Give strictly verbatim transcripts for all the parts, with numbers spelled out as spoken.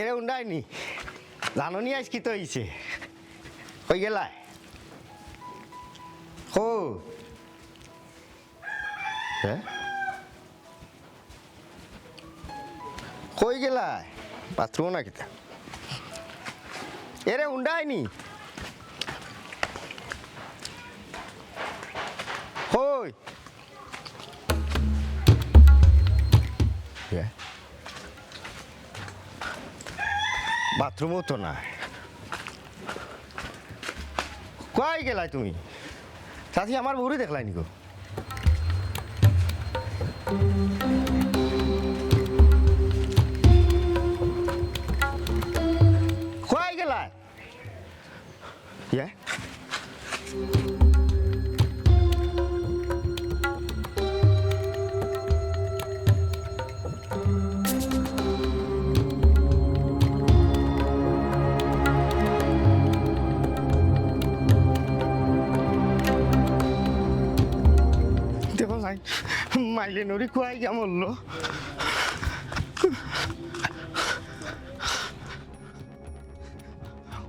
এরে উন্ডাইনি, জানো নি আইজ কিতা অইছে? কই গেলায়? কো? হে? কই গেলায়? বাথরুমো না কিতা? এরে উন্ডাইনি। কই? হে? বাথরুমো তো নাই। কই গেলায় তুমি? চাচি, আমার বউরে দেখলায় নি গো? কই গেলায়? ইয়া? দেখো নাই, মাইলে নরি কুয়াই গিয়া মরলো।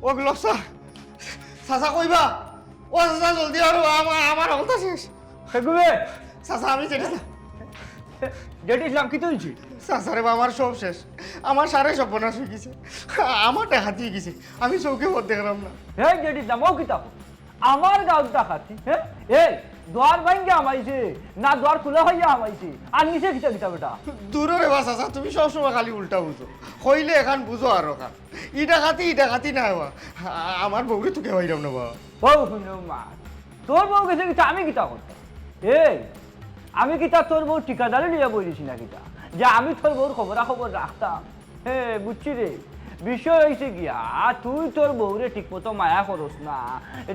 ও গো চাচা, চাচা কইবা? ও চাচা জলদি আও, আমার, আমার অবস্থা শেষ। হে গুবে। চাচা আমি যেতে না। যেতে ইসলাম কি তুলছি? চাচা রে বা, আমার সব শেষ, আমার সারা সর্বনাশ অই গেছে, আমার ডাকাতি অই গেছে, আমি চউখে পথ দেখলাম না। হে যেতে ইসলাম, ও কিতা? আমার গাঁওত ডাকাতি, হে? এই, দুয়ার ভাঙ্গিয়া হামাইছে, না দুয়ার খুলা অইয়া হামাইছে, আর নিচে কিতা কিতা বেটা? দূর রে বা চাচা, তুমি সবসময় খালি উল্টা বুঝো, কইলে এখান বুঝো আর ওখান। ই ডাকাতি, ই ডাকাতি নায় বা, আ-, আমার বউরে তো কেউ পাইরাম না বা। ও হুনো মা, তোর বউ গেছে কিতা, আমি কিতা করতাম? এই, আমি কিতা তোর বউর ঠিকাদারি লইয়া বই দিছি না কিতা? যে আমি তোর বউর খবরাখবর রাখতাম? হে, বুঝছি রে। বিষয় অইছে গিয়া, তুই তোর বউরে ঠিকমতো মায়া করস না,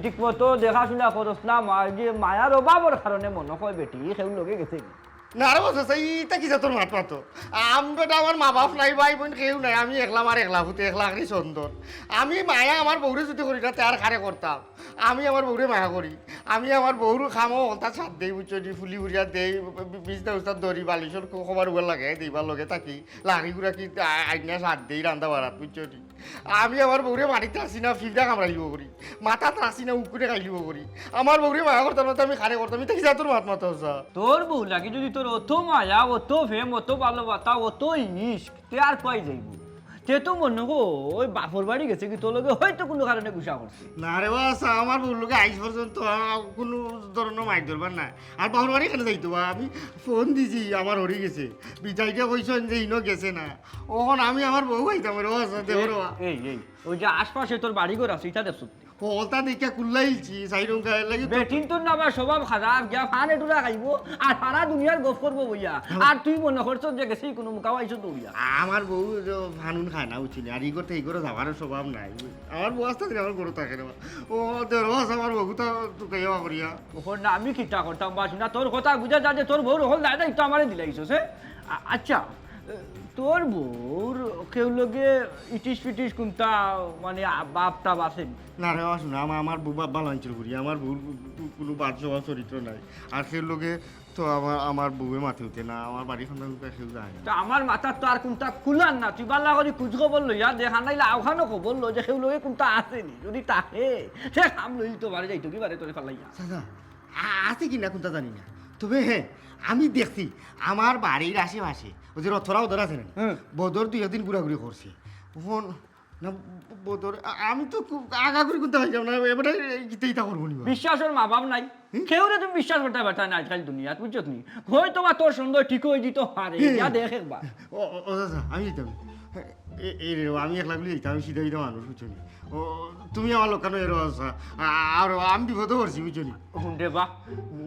ঠিকমতো দেখাশুনা করস না, মা-, যে মায়ার অভাবর কারণে মনো কয় বেটি কেউর লগে গেছে গি। না রে বা চাচা, ইতা কিতা তোর মাত মাতো? আম বেটা, আমার মা বাপ নাই, ভাই বইন কেউ নাই, আমি একলা মার একলা পুতে, একলা আখরি সন্তান। আমি মায়া আমার বউরে যুদি করি না, তে আর কারে করতাম? আমি আমার বউরে মায়া করি, আমি আমার বউর কামো হকলতা সাথ দেই, বুঝছো নি? ফুলি ফুরিয়া দেই, বি-, বি-, বিছনা উছনা ধরি, বালিশর খো-, কভার উবার লাগাই দেই, ইবার লগে থাকি, লাকড়ি গুড়া কি আ-, আইনা সাথ দেই, রান্দা বাড়াত, বুঝছো নি? আমি আমার বউরে মাটিত রাখছি না, ফিফড়া কামড়াইলিবো করি, মাথাত রাখছি না, উকুনে খাইলিবো করি। আমার বউরে মায়া করতাম না, তে আমি কারে করতাম? ইতা কিতা তোর মাত মাতো চাচা? তোর বউ লাগি যুদি তোর অত মায়া, অত প্রেম, অত ভালোবাসা, অত ইশক, তে আর কই যাইবো? তে তো মনো কয় ওই বাপর বাড়ি গেছে গি, তোর লগে হয়তো কুনু কারণে গুসা করছে। না রে বা চাচা, আমার বউর লগে আইজ পর্যন্ত আ-, কুনু ধরনর মাইর দরবার নাই। আর বাপর বাড়ি কেনে যাইতো বা? আমি ফোন দিছি, আমার হরি গেছে। বিদায়টা কইছইন যে ইনো গেছে না। অখন আমি আমার বউ পাইতাম রে বা চাচা, দেখো রে বা। এই, এই, ওই যে আশপাশে তোর বাড়ি ঘর আছে, ইটা দেখছো? হকলতা দেখিয়া কুল্লাইলছি, সাইরুম গায়ের লাগি তো। বেটিন্তর না বা স্বভাব খারাপ, গিয়া ফানে টুরা খাইবো, আর সারা দুনিয়ার গফ করবো বইয়া। হুম। আর তুই মনো করছস যে গেছে কুনু মুখাও আইছো দৌড়িয়া। আমার বউ যে ফানুন খায় না, বুঝছস নি? আর ই ঘর থাকি ই ঘরো যাওয়ার স্বভাব নাই। আমার বউ আস্তে ধীরে আমার ঘরো থাকে না। ও, দেরো আছে আমার বউ, তা তুকাইয়া করিয়া। অখন না আমি কিতা করতাম, বাস না, তোর কথা বুঝা যায় যে তোর বউর হকল দায় দায়িত্ব আমারে দিলাইছস, হে? আ-, আচ্ছা, তোর বউর কেউর লগে ইটিস ফিটিস কুন্তা, মানে, আ-, ভাব টাব আছে নি? না রে, আমার শুনো, আমা-, আমার বউ বা-, ভালা মানষর ফুড়ি, আমার বউর কু-, কু-, কুনু বাদ সওয়া চরিত্র নাই। আর কেউর লগে তো আমার, আমার বউয়ে মাতে উঠে না, আমার বাড়ির সন্তান তো কেউ যায় না। তা আমার মাথাত তো আর কুন্তা কুলার না, তুই ভালা করি খুজ খবর লইয়া দেখ, আর নাইলে অখানো খবর ল যে কেউর লগে কুন্তা আছে নি, যুদি থাকে, তে কাম লইল তো বাড়ি যাইতো কি বারে তোরে ফালাইয়া। চাচা, আ-, আছে কি না কুন্তা জানি না, তবে হে, আমি দেখছি আমার বাড়ির আশেপাশে ওই যে রথরা ওদের আছে না, হুম। বদর দুই একদিন ঘুরাঘুরি করছে। অখন না, বদর, আ-, আমি তো খুব আগা করি কুন্তা পাইতাম না, এবারে কিতা ইতা করবো নি বা? বিশ্বাসর মা বাপ নাই। হুম? কেউরে তুমি বিশ্বাস করতায় পারতায় না আজকাল দুনিয়াত, বুঝছস নি? হয়তো বা তোর সন্দেহ ঠিক অই যিতো পারে, হুম। ইয়া দেখ একবার। ও, ও, ও চাচা, আমি যাইতাম। এ, এ রে, আমি একলা গুলি যাইতাম, আমি সিধা সিধা মানুষ, বুঝছো নি? ও, তুমি আমার লগে কেনে এরো চাচা? আ-, আর আমি বিপদো পড়ছি, বুঝছো নি? হুন রে বা,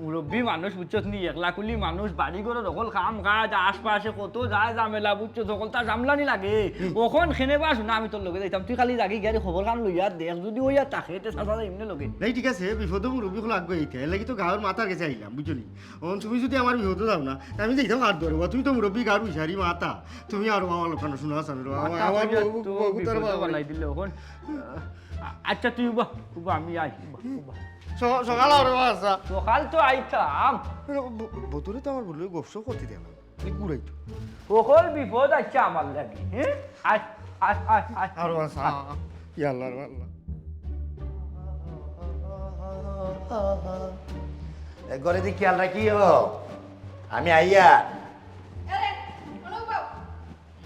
মুরব্বি মানুষ, বুঝছস নি, একলা কুলি মানুষ, বাড়ি ঘরর হকল কাম কাজ, আশপাশে কত যায় ঝামেলা, বুঝছস, হকলতা সামলানি লাগে। হুম। অখন কেনে বা শুনা, আমি তোর লগে যাইতাম, তুই খালি যাগি গিয়া খবর খান লইয়া দেখ, যুদি অইয়া থাকে, তে চাচা যাইমু নে লগে। নাই, ঠিক আছে, বিপদো মুরব্বি অকল আগে আইতা, এর লাগি তো গাঁওর মাথার গেছে আইলাম, বুঝছো নি? অখন তুমি যুদি আমার বিপদো যাও না, তে আমি যাইতাম কার দুয়ারো বা, তুমি তো মুরব্বি গাঁওর হুশিয়ারি মাথা, তুমি আর আমার লগে কেনে শুনা, আমার, মাথা আমার কইয়া বউ, তো বউ, তার বিপদো বাবা। বানাই দিলে অখন। আ-, আচ্ছা, তুই উবা, উবা, আমি আই, উবা, উবা। স-, সকাল আও রে বা চাচা। সকাল তো আইতাম। ব-, বদরে তো আমার বললো, গপসপ করতে দেয় না। নি ঘুরাই তো। হকল বিপদ আইছে আমার লাগি, হে? আর আয়, আয়, আয়। আর বাস, আ, আ, ইয়া আল্লাহ, আর আল্লাহ। এ, ঘরে দি খেয়াল রাখিও, আমি আইয়া। এরে, অনুভব।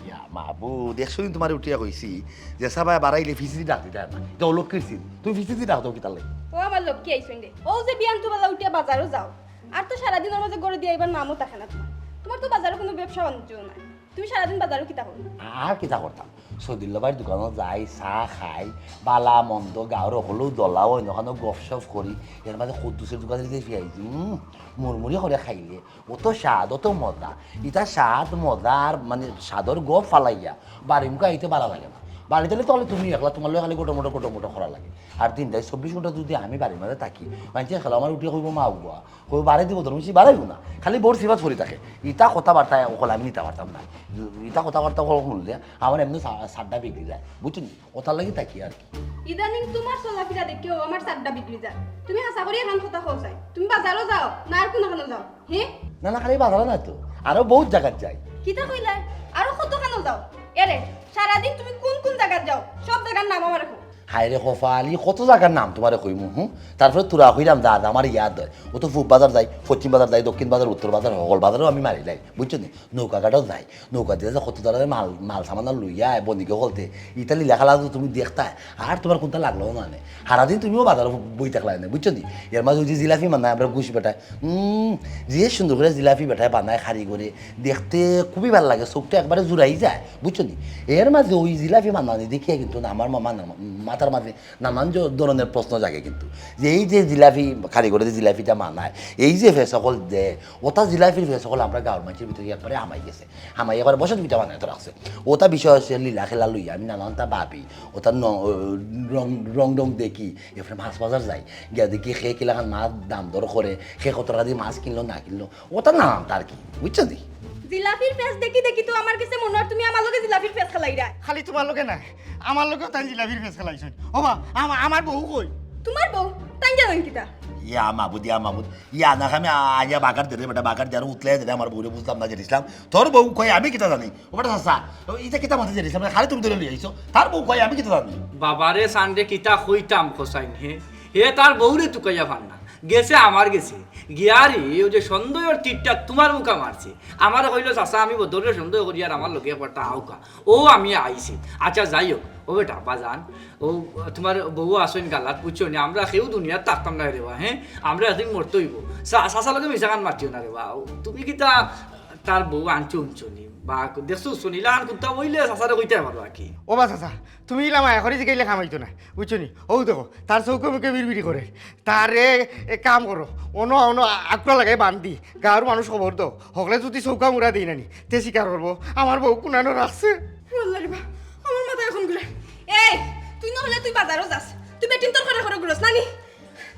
ইয়া মাবুদ, একশো দিন তোমারে উঠিয়া কইছি যে সাবায় বাড়াইলে ফিসিদি ডাক দিতায় না। ইটা অলক্ষীর চিন। তুমি ফিসিদি ডাক দেও কিতার লাগি? ও আমার লক্ষ্মী আইছইন রে। ও যে বিয়ান তো বালা উঠিয়া বাজারো যাও। আর তো সারাদিনর মাঝে ঘরে দি আইবার নামও থাকে না তোমার। তোমার তো বাজারো কুনু ব্যবসা বাণিজ্য নাই। তুমি সারাদিন বাজারো কিতা করো? আর কিতা করতাম? সৈদুল্লা ভাইর দোকানো যাই, চা খাই, বালা মন্দ, গাঁওর হকলউ দলা অয়, অখানো গফসফ করি। এর মাঝে কদ্দুসর দোকানো যে ফিয়াইছি, উম, মুড়মুড়ি করি খাইলে অত স্বাদ, অত মজা। ইতা স্বাদ, মজা আর মানে স্বাদর গফ ফালাইয়া বাড়ি মুখা আইতে বালা লাগে না। বাড়িত আইলে তো তুমি একলা, তোমার লগে খালি গোটো মোটো, গোটো মোটো করা লাগে। আর দিনটায় চব্বিশ ঘন্টা যদি আমি বাড়ির মাঝে থাকি, মানষে খালি আমারে উঠিয়া কইবো, "মা উবা।" কইবো, "বাড়াই দিবো তোর।" আমি কইছি, "বাড়াইবো না, খালি বউর সিফাত পড়ি থাকে।" ইতা কথাবার্তা অকল আমি নিতাম পারতাম না। ইতা কথাবার্তা অকল হুনলে আমার এমনে সা-, সারটা বিগড়ি যায়, বুঝছো নি? ওটার লাগি থাকি আর কি। ইদানিং তোমার চলাফিরা দেখিও আমার সারটা বিগড়ি যায়। তুমি হাছা করি এখান কথা কও চাই। তুমি বাজারো যাও না আর কুনু খানো যাও? হে? না, না, খালি বাজারো না তো, আরো বহুত জাগাত যাই। কিতা কইলায়? আরো কত খানো যাও? এরে, সারাদিন তুমি কুন কুন জাগাত যাও? সব জাগার নাম আমারে কও। হায় রে কপাল, ই কত জাগার নাম তোমারে কইমু, হুম? তারপরে তোরা কইলাম, যা, যা, আমার ইয়াদ অয়। ও তো পূব বাজার যাই, পশ্চিম বাজার যাই, দক্ষিণ বাজার, উত্তর বাজার, হকল বাজারও আমি মারি যাই, বুঝছো নি? নৌকাঘাটও যাই, নৌকা দিয়া যে কত ধরনের মাল, মাল সামান লইয়া আয় বণিকে হকলতে, ইতা লীলা খেলা তো তুমি দেখতায়, আর তোমার কুনতা লাগলো না নে। সারাদিন তুমিও বাজারো বই থাকলায় নে, বুঝছো নি? এর মাঝে ওই যে জিলাপি মানায়, আমরা ঘুষ বেটায়, উম, যে সুন্দর করি জিলাপি বেটায় বানায় কারিগরে, দেখতে খুবই ভালা লাগে, চউখটা একবারে জুড়াই যায়, বুঝছো নি? এর মাঝে ওই জিলাপি বানানি দেখিয়া কিন্তু না আমার মা-, মাথার মাঝে নানান জ-, ধরনের প্রশ্ন জাগে কিন্তু, যে এই যে জিলাপি কারিগরে যে জিলাপিটা বানায়, এই যে ফেস হকল দে, ওটা জিলাপির ফেস হকল আমরা গাঁওর মানষর ভিতরে একবারে হামাই গেছে, হামাই একবারে বসত ভিটা বানায় তো রাখছে। ওটা বিষয় আছে লীলা খেলা লইয়া আমি নানানটা ভাবি, ওটা ন-, রং, রং ডং দেখি, এরপরে মাছ বাজার যাই, গিয়া দেখি কে কিলাখান মাছ দাম দর করে, কে কত টাকা দি মাছ কিনলো না কিনলো, ওটা নানানটা আর কি, বুঝছো নি? জিলাপির ফেস দেখি দেখি তো আমার গেছে মনো অর তুমি আমার লগে জিলাপির ফেস খেলাইরায়। খালি তোমার লগে না, আমার লগেও তাইন জিলাপির ফেস খেলাইছইন। ওবা, আমা-, আমার বউ কই? তোমার বউ? তাইন জানইন কিতা? ইয়া মাবুদ, ইয়া মাবুদ, ইয়া না খামে আ-, আইয়া বাগার দে রে বেটা, বাগার দে আর উতলাই দে রে আমার বউরে, বুঝলাম না জেড ইসলাম। তোর বউ কই আমি কিতা জানি? ও বেটা চাচা, ও ইটা কিতা মাতে জেড ইসলাম? খালি তুমি ধরে লই আইছো। তার বউ কই আমি কিতা জানি? বাবারে সানরে কিতা কইতাম কছাইন হে? হে তার বউরে তুকাইয়া পার না। গেছে আমার গেছে। গিয়ারি, ও যে সন্দেহর তীরটা তোমার মুখা মারছে। আমারে কইলো, "চাচা, আমি বদররে সন্দেহ করি আর আমার লগে একবার তা আউকা।" ও আমি আইছি। আচ্ছা, যাই হোক, ও বেটা, বাজান, ও তোমার বউ আছইন গালাত, বুঝছো নি? আমরা কেউ দুনিয়াত থাকতাম না রে বা, হ্যাঁ? আমরা একদিন মরতে অইবো। চা-, চাচার লগে মিছা কান মাতিও না রে বা। ও, তুমি কিতা তার বউ আনছো উনছো নি? বা দেখছো উনছো নি? ইলাখান কুন্তা অইলে চাচারে কইতায় পারো আর কি। ও বা চাচা, তুমি ইলা মায়া করি জিগাইলে কাম অইতো না, বুঝছো নি? ও দেখো, তার চউখে মুখে বিড়বিড়ি করে। তারে এক কাম করো, অনো, অনো আকুয়া লাগাই বান্ধি, গাঁওর মানুষ খবর দেও, হকলে যদি চউখা মুড়া দেই না নি, তে স্বীকার করবো, আমার বউ কুনানো রাখছে। আল্লাহ রে বা, আমার মাথা এখন ঘুরে। এই, তুই না অইলে তুই বাজারো যাস, তুই বেটিন্তর করে করে ঘুরস না নি?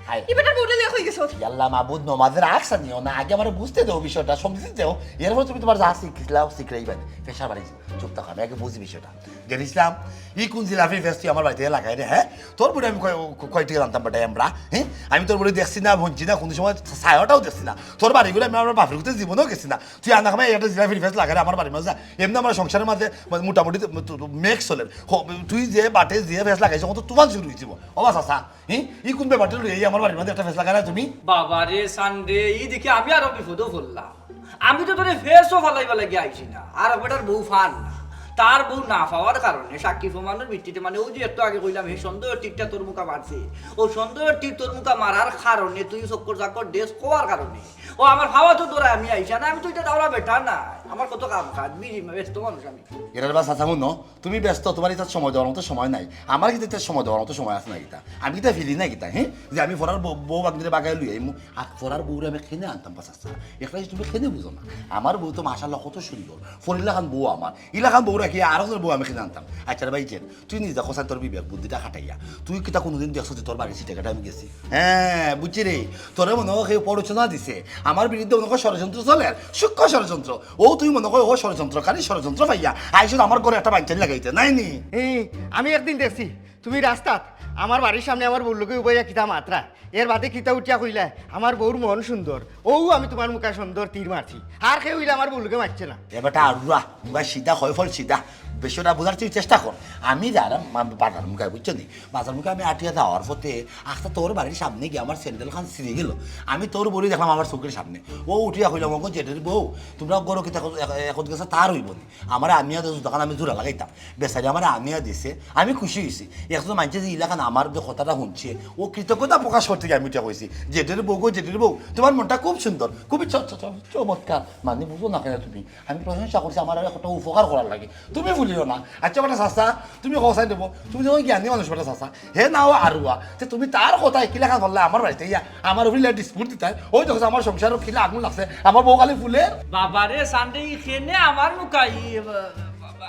হায়। ই বেটার বউটা লইয়া কই গেছস? ইয়াল্লা মাবুদ, নমাজের আগ সানিও না, আগে আমারে বুঝতে দেও বিষয়টা, সমঝি দেও, এরপর তুমি তোমার যা শিখলাও শিখরাই বাদে, প্রেশার বাড়ি যাও। চুপ থাকো, আমি আগে বুঝি বিষয়টা। জেড ইসলাম, ই কুন জিলাপির ফেস তুই আমার বাড়িত লাগাই রে, হ্যাঁ? তোর বউরে আমি কয়-, ক-, কয়টি জানতাম বেটা আমরা, হ্যাঁ? আমি তোর বউরে দেখছি না, হুনছি না, কুনু সময় ছায়াটাও দেখছি না। তোর বাড়ি ঘুরে আমি আমার বাপের ঘুরতে জীবনেও গেছি না। তুই আনা খামাই একটা জিলাপির ফেস লাগাই রে আমার বাড়ির মাঝে। এমনে আমার সংসারের মাঝে মা-, মোটামুটি তো, তো, তো মেঘ চলের। হ-, তুই যে বাটে যে ফেস লাগাইছ, কত তুফান শুরু অইছিল। ও বা চাচা, হ্যাঁ? ই কুন ব্যাপারটা লইয়া এই আমার বাড়ির মাঝে একটা ফেস লাগাই না তুমি? বাবা রে, সানরে, ই দেখি আমি আরো বিপদও পড়লাম। আমি তো তোরে ফেসও ফালাইবার লাগি আইছি না, আর বেটার বউ ফার না। তার বউ না পাওয়ার কারণে, সাক্ষী প্রমাণর ভিত্তিতে, মানে, ওই যে একটু আগে কইলাম, হে সন্দেহর তীরটা তোর মুখা মারছে, ও সন্দেহর তীর তোর মুখা মারার কারণে, তুই চক্কর চাক্কর ড্রেস কোয়ার কারণে, ও আমার হাওয়া তো দৌড়ায় আমি আইসা না, আমি তো এটা দাওরা বেটা না, আমার কত কাম কাজ, বিজি ব্যস্ত মানুষ আমি। এরার বাস আছে মনো, তুমি ব্যস্ত, তোমার ইতার সময় দেওয়ার মতো সময় নাই। আমার কিন্তু ইতার সময় দেওয়ার মতো সময় আছে না কিতা? আমি কিতা ফিরি না কিতা, হ্যাঁ? যে আমি ফরার বউ, বউ বাগনিরে বাগাই লই আইমু, আর ফরার বউরে আমি কেনে আনতাম বাস আছে। একটা জিনিস তুমি কেনে বুঝো না। আমার বউ তো মাশাআল্লাহ কত সুন্দর। ফরিল্লা খান বউ আমার। ইলা খান বউ রাখি আরো জন বউ আমি কেনে আনতাম। আচ্ছা রে ভাই, যে তুই নিজে খোঁচায় তোর বিবেক বুদ্ধিটা খাটাইয়া। তুই কিতা কোনোদিন দেখছো যে তোর বাড়ি সিটে কাটে আমি গেছি? হ্যাঁ, বুঝছি রে। তোরে মনে হয় কেউ প্ররোচনা দিছে। আমার বিরুদ্ধে মনে হয় ষড়যন্ত্র চলের, সূক্ষ্ম ষড়যন্ত্র। ও তুই মনে হয় ও ষড়যন্ত্রকারী, ষড়যন্ত্র পাইয়া আইসো আমার ঘরে একটা বাইচানি লাগাইতে, নাই নি? এই, আমি একদিন দেখছি, তুমি রাস্তাত আমার বাড়ির সামনে আমার বউর লগে উবাইয়া কিতা মাতরা। এর বাদে কিতা উঠিয়া কইলা, "আমার বউর মন সুন্দর।" ও আমি তোমার মুখা সুন্দর তীর মারছি। আর কেউ অইলে আমার বউর লগে মাতছে না। এ বেটা আড়ুয়া, মুখা সিধা, হয় ফল সিধা। বিষয়টা বুঝার চে-, চেষ্টা কর। আমি যাইরাম মা-, বাজার মুখে, বুঝছো নি? বাজার মুখে আমি আটিয়া যাওয়ার পথে আস্তা তোর বাড়ির সামনে গিয়া আমার স্যান্ডেল খান ছিঁড়ি গেল। আমি তোর বউরে দেখলাম আমার চউখর সামনে, অউ উঠিয়া কইলা, "ওগো জেঠের বউ, তুমরা ঘরো কিতা একত গেছো, তার অইবো নি? আমারে আনিয়া দেও, জুতা খান আমি জোড়া লাগাইতাম।" বেচারি আমারে আনিয়া দিছে, আমি খুশি অইছি। একজন মানষে যে ইলাখান আমার যে কথাটা হুনছে, অউ কৃতজ্ঞতা প্রকাশ করতে গিয়া আমি উঠিয়া কইছি, "জেঠের বউ গো, জেঠের বউ, তুমার মনটা খুব সুন্দর, খুবই চ-, চ-, চ-, চমৎকার।" মানে বুঝো না কেনে তুমি? আমি প্রশংসা করছি আমার আর একটা উপকার করার লাগি। তুমি ভুলিও না। আচ্ছা বেটা চাচা, তুমি কও চাই দেবো, তুমি যখন জ্ঞানী মানুষ বেটা চাচা, হে নাও আরুয়া, তে তুমি তার কথা কিলাখান বললে আমার বাড়িত আইয়া আমার উপরে ইলা dispute দিতায়, অউ দেখো আমার সংসারো কিলা আগুন লাগছে, আমার বউ খালি ফুলের। বাবারে সানডে, ইখানে আমার মুখা ই, আ,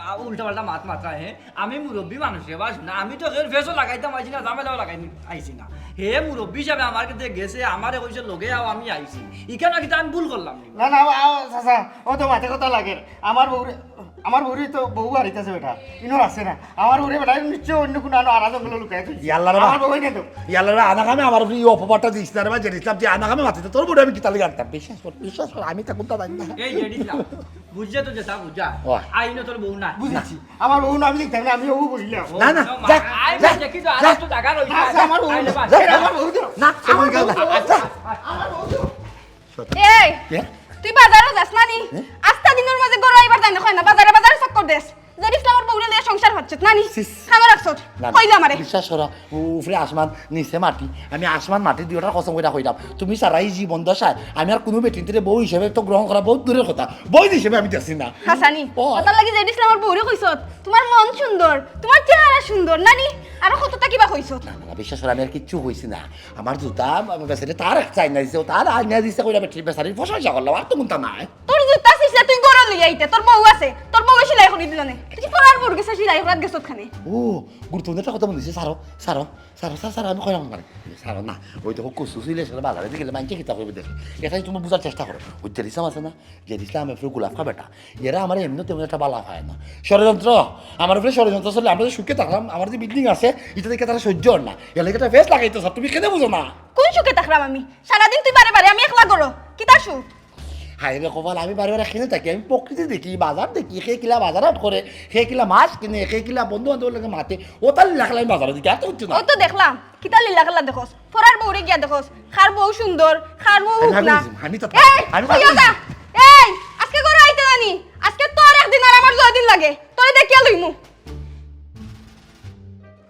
আ, উল্টা পাল্টা মাত মাতরা হে। আমি মুরব্বি মানুষ রে বা, হুন না, আমি তো এর ফেসও লাগাইতাম আইছি না, ঝামেলাও লাগাইতাম আইছি না। হে মুরব্বি হিসাবে আমার কাছে গেছে, আমারে কইছে লগে আও, আমি আইছি। ইখান কিতা আমি ভুল করলাম নি? না, না, আও, চাচা, অউ তো মাতে কথা লাগে। আমার বউরে, আমার বউরে তো বউ বাড়িত আছে বেটা, ইনো আছে না। আমার বউরে বেটা নিশ্চয় অইন্য কুনু আনো আনা জঙ্গলো লুকাই থইছে। ইয়াল্লা রে বা। আমার বউ এনে দেও। ইয়াল্লা রে, আনা কামে আমার উপরে ই অপবাদটা দিস না রে বা, জেঠের ইসলাম যে আনা কামে মাতিতে তোর বউরে আমি কিতা লাগি আনতাম? বিশ্বাস কর, বিশ্বাস কর, আমি তা কুনতা জানি না। এই জেঠের ইসলাম, বুঝলে তো যেটা বুঝা। ওয়া। আইনো তোর বউ না। বুঝেছি। আমার বউ না, আমি দেখতাম না, আমি অউ বলিলাম। না, না, ও, যা, আই যা, দেখি তো, যা। আর তো জাগা রইছে। না, আচ্ছা, আমার বউ আইলে না, বাস। যা, যা। আমার বউ তো। না, আমার বউ তো। আচ্ছা। আমার বউ তো। এই, এ? তুই বাজারো যাস না নি? এ? আস্তা দিনর মাঝে ঘরো আইবার জানে কয় না, বাজারে বাজারে চক্কর দেস। জেঠের ইসলামর বউরে লইয়া সংসার করছত না নি? সিস। খানো রাখছত। না, না। কইলে আমারে। বিশ্বাস করো, উ-, উপরে আসমান, নিচে মাটি। আমি আসমান মাটি দুইটার কসম কইরা কইরাম। তুমি ছাড়া ই জীবন দশায় আমি আর কুনু বেটিন্তরে বউ হিসাবে তো গ্রহণ করা বহুত দূরের কথা। বউ হিসাবে আমি দেখছি না। হাসানি, ও। অতার লাগি জেঠের ইসলামর বউরে কইছত, "তুমার মন সুন্দর, তুমার চেহারা সুন্দর, না নি?" আরো কততা কিবা কইছত। না, না, না, বিশ্বাস করো, আমি আর কিচ্ছু কইছি না। আমার জুতা, আমার বেচারি তার এক চাইনা দিছে, ও তার আইনা দিছে, কইরা বেটি-, বেচারির প্রশংসা করলাম, আর তো কুনতা নাই। তোর জুতা ছিঁড়লে তুই ঘরো লইয়া আইতে, তোর বউ আছে, তোর বউয়ে সেলাই করি দিল নে। তুই কি পরার বউর গেছে সেলাই করাত গেছত খানে? ও, গুরুত্বপূর্ণ একটা কথা মনে হইছে, ছাড়ো, ছাড়ো, ছাড়ো, ছাড়ো, ছাড়ো, আমি কইরাম না। ছাড়ো না, অউ দেখো কচু ছিলে সেটা বাজারে দিয়ে গেলে মানষে কিতা কইবো দেখো। এটাই তুমি বুঝার চেষ্টা করো। ওই জেঠের ইসলাম আছে না, জেঠের ইসলাম এর উপরে গোলাপ খা বেটা। এরা আমার এমনি তেমন একটা বালা পায় না। ষড়যন্ত্র, আমার উপরে ষড়যন্ত্র চলে, আমরা যে সুখে থাকলাম, আমার যে বিল্ডিং আছে, ইটা দেখি তারা সহ্য অর না। এর লাগি একটা ফেস লাগাইতো স্যার, তুমি কেন বুঝো না? কোন সুখে থাকলাম আমি? সারাদিন তুই বারে বারে আমি একলা ঘরো। কিতা সুখ? হায় রে কপাল, আমি বারে বারে কেনে থাকি, আমি প্রকৃতি দেখি, বাজার দেখি, কে কিলা বাজার হাট করে, কে কিলা মাছ কিনে, কে কিলা বন্ধু বান্ধবর লগে মাতে, অতার লাগি আমি বাজারো দেখি, আর তো কিচ্ছু না। অউ তো দেখলাম, কিতা লীলা খেলা দেখোস, পরার বউরে গিয়া দেখোস, কার বউ সুন্দর, কার বউ আরে হুকনা। আমি বুঝি, আমি তো এই, আমি তুইও যা। এই, আজকে ঘরো আইতে জানি, আজকে তোর একদিন আর আমার দুই দিন লাগে, তোরে দেখিয়া লইমু।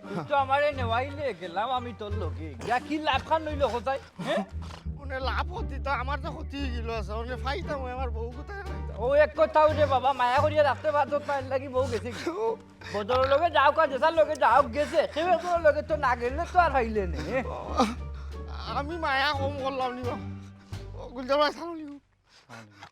তুই তো আমারে নেওয়াইলে গেলাম আমি তোর লগে। গিয়া কি লাভ খান লইল কোথায়? হ্যাঁ? মানে লাভ হতি তো আমার তো ক্ষতি হয়ে গেল আছে। মানে ফাইতাম ওই আমার বউ কোথায় ফাইতাম? ও এক কথা উঠে বাবা, মায়া করিয়া রাখতে পারতো না, এর লাগি বউ গেছে কি? বদলর লগে যাও কা, যেসার লগে যাও গেছে, কেউ একজনর লগে তো না গেলে তো আর হইলে নে। আমি মায়া কম করলাম নি বাবা। ও গুলজার ভাই, ছাড়ো নি।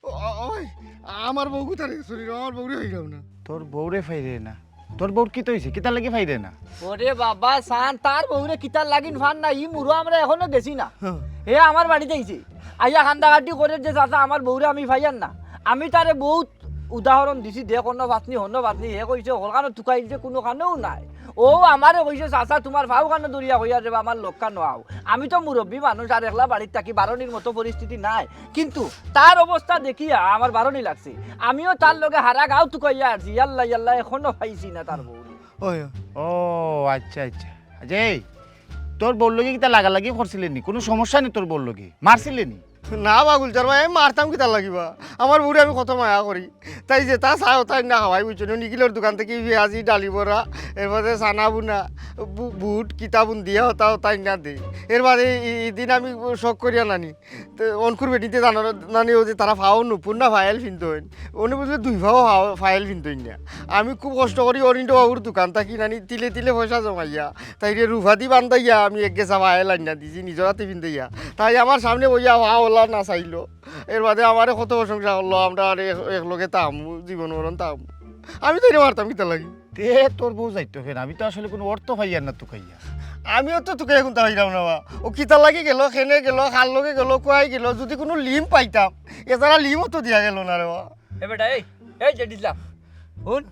ও, ও, ওই, আমার বউ কোথায় রে? শরীর, আমার বউরে হয়ে গেল না। তোর বউরে ফাইরে না? তোর বউর কিতা অইছে? কিতার লাগি ফাইরে না? ওরে বাবা, সান, তার বউরে কিতার লাগিন ফার না, ই মুরো আমরা এখনো গেছি না। হ্যাঁ। হে আমার বাড়িত আইছে। আইয়া কান্দাকাটি করে যে, "চাচা, আমার বউরে আমি ফাইয়ার না।" আমি তারে বহুত উদাহরণ দিছি, দেখ, অন্য বাতনি, অন্য বাতনি। হে কইছে, "হকলখানো তুকাইল যে কুনুখানোও নাই।" ও আমারে কইছে, "চাচা, তুমার ফাও খানো দরিয়া কইয়া যাবা, আমার লগ খানো আও।" আমি তো মুরব্বি মানুষ, আর একলা বাড়িত থাকি, বারনির মতো পরিস্থিতি নাই। কিন্তু তার অবস্থা দেখিয়া আমার বারনি লাগছে। আমিও তার লগে হারা গাঁও তুকাইয়া আসছি, ইয়াল্লা, ইয়াল্লা, এখনো পাইছি না তার বউরে। ওই, ওই। ও, আচ্ছা, আচ্ছা। আচ্ছা, এই, তোর বউর লগে কিতা লাগালাগি করছিলে নি? কুনু সমস্যা নি তোর বউর লগে? মারছিলে নি? না বা গুলজার ভাই, আমি মারতাম কিতার লাগি বা? আমার বউরে আমি কত মায়া করি। তাই যেতা চায় অতা আইন্না খাওয়াই, বুঝছো নি? নিখিলর দোকান থাকি পিয়াজি, ডালি বড়া, এরবাদে চানা বুনা, বু-, বুট, কিতা বুন্দিয়া, অতা, অতা আইন্না দেই। এরবাদে ই-, ইদিন আমি শখ করিয়া নানি। তে অনকুর বেটিন্তে জানো নানি, অউ যে তারা ফাও নুপুর না ফাইল ফিনতইন। অনে বুঝলে দুই ফাও ফাও-, ফাইল ফিনতইন না। আমি খুব কষ্ট করি অরিন্দ্র বাবুর দোকান থাকি নানি তিলে তিলে পয়সা জমাইয়া, তাইরে রুফাদি বান্ধাইয়া আমি এক গেছা ফাইল আইন্না দিছি, নিজর আতে ফিন্দাইয়া। তাই আমার সামনে বইয়া ফাও অলা না চাইলো। এরবাদে আমারে কত প্রশংসা করলো, আমরা আর এক, একলগে থাকমু, জীবন মরণ থাকমু। আমি তাইরে মারতাম কিতার লাগি? তে তোর বউ যাইতো কেনে? আমি তো আসলে কুনু অর্থ পাইয়ার না তুকাইয়া। আমিও তো তুকাইয়া কুন্তা পাইরাম না বা। অউ কিতার লাগি গেলো, কেনে গেলো, কার লগে গেলো, কুয়াই গেলো, যুদি কুনু লিম পাইতাম, এছাড়া লিমও তো দিয়া গেলো না রে বা। এ বেটা, এই, এই জেঠি ইসলাম, হুন,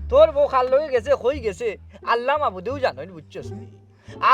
তোর বউ কার লগে গেছে, কই গেছে, আল্লা মাবুদেউ জানইন, বুঝছস নি?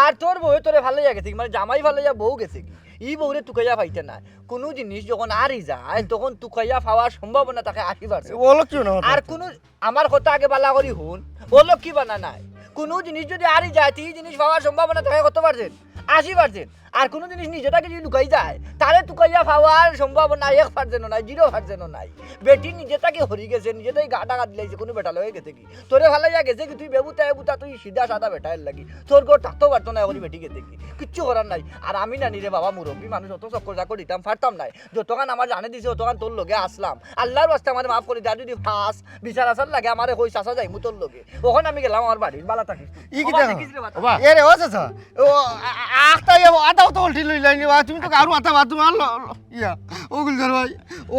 আর তোর বউয়ে তোরে ফালাইয়া গেছে কি, মানে জামাই ফালাইয়া বউ গেছে কি, ই বউরে তুকাইয়া পাইতে নায়। কুনু জিনিস যখন আরি যায়, তখন তুকাইয়া পাওয়ার সম্ভাবনা থাকে আশি percent। অলো কিও না, আর কুনু, আমার কথা আগে বালা করি হুন, অলো কি বানা নায়। কুনু জিনিস যদি আরি যায়, তে ই জিনিস পাওয়ার সম্ভাবনা থাকে কত percent? আশি percent। আর কুনু জিনিস নিজে থাকি যদি লুকাই যায়, তারে তুকাইয়া পাওয়ার সম্ভাবনা এক percent ও নাই, zero percent ও নাই। বেটি নিজে থাকি হরি গেছে, নিজে থাকি গা ঢাকা দিলাইছে, কুনু বেটার লগে গেছে কি? তোরে ফালাইয়া গেছে কি, তুই বেবুতা এবুতা, তুই সিধা সাদা বেটা এর লাগি। তোর ঘর থাকতো পারতো না, এখনই বেটি গেছে কি? কিচ্ছু করার নাই। আর আমি নানি রে বাবা, মুরব্বি মানুষ, অত চক্কর চাক্কর দিতাম পারতাম নায়। যতখান আমার জানে দিছে, অতখান তোর লগে আসলাম। আল্লার ওয়াস্তে আমারে মাফ করি দে, আর যদি পাস, বিচার আচার লাগে আমারে কইস, চাচা যাইমু তোর লগে। অখন আমি গেলাম আমার বাড়িত, বালা থাকিস। ই কিতা? দেখিস রে বাবা। ওবা। এ রে, ও চাচা, ও, আ-, আ-, আখতা ইয়া, আতা তো উল্টি লইলাই নি বা, তুমি তো আরো আতা বা, তোমার ল-, ল-, ইয়া, ও গুলজার ভাই,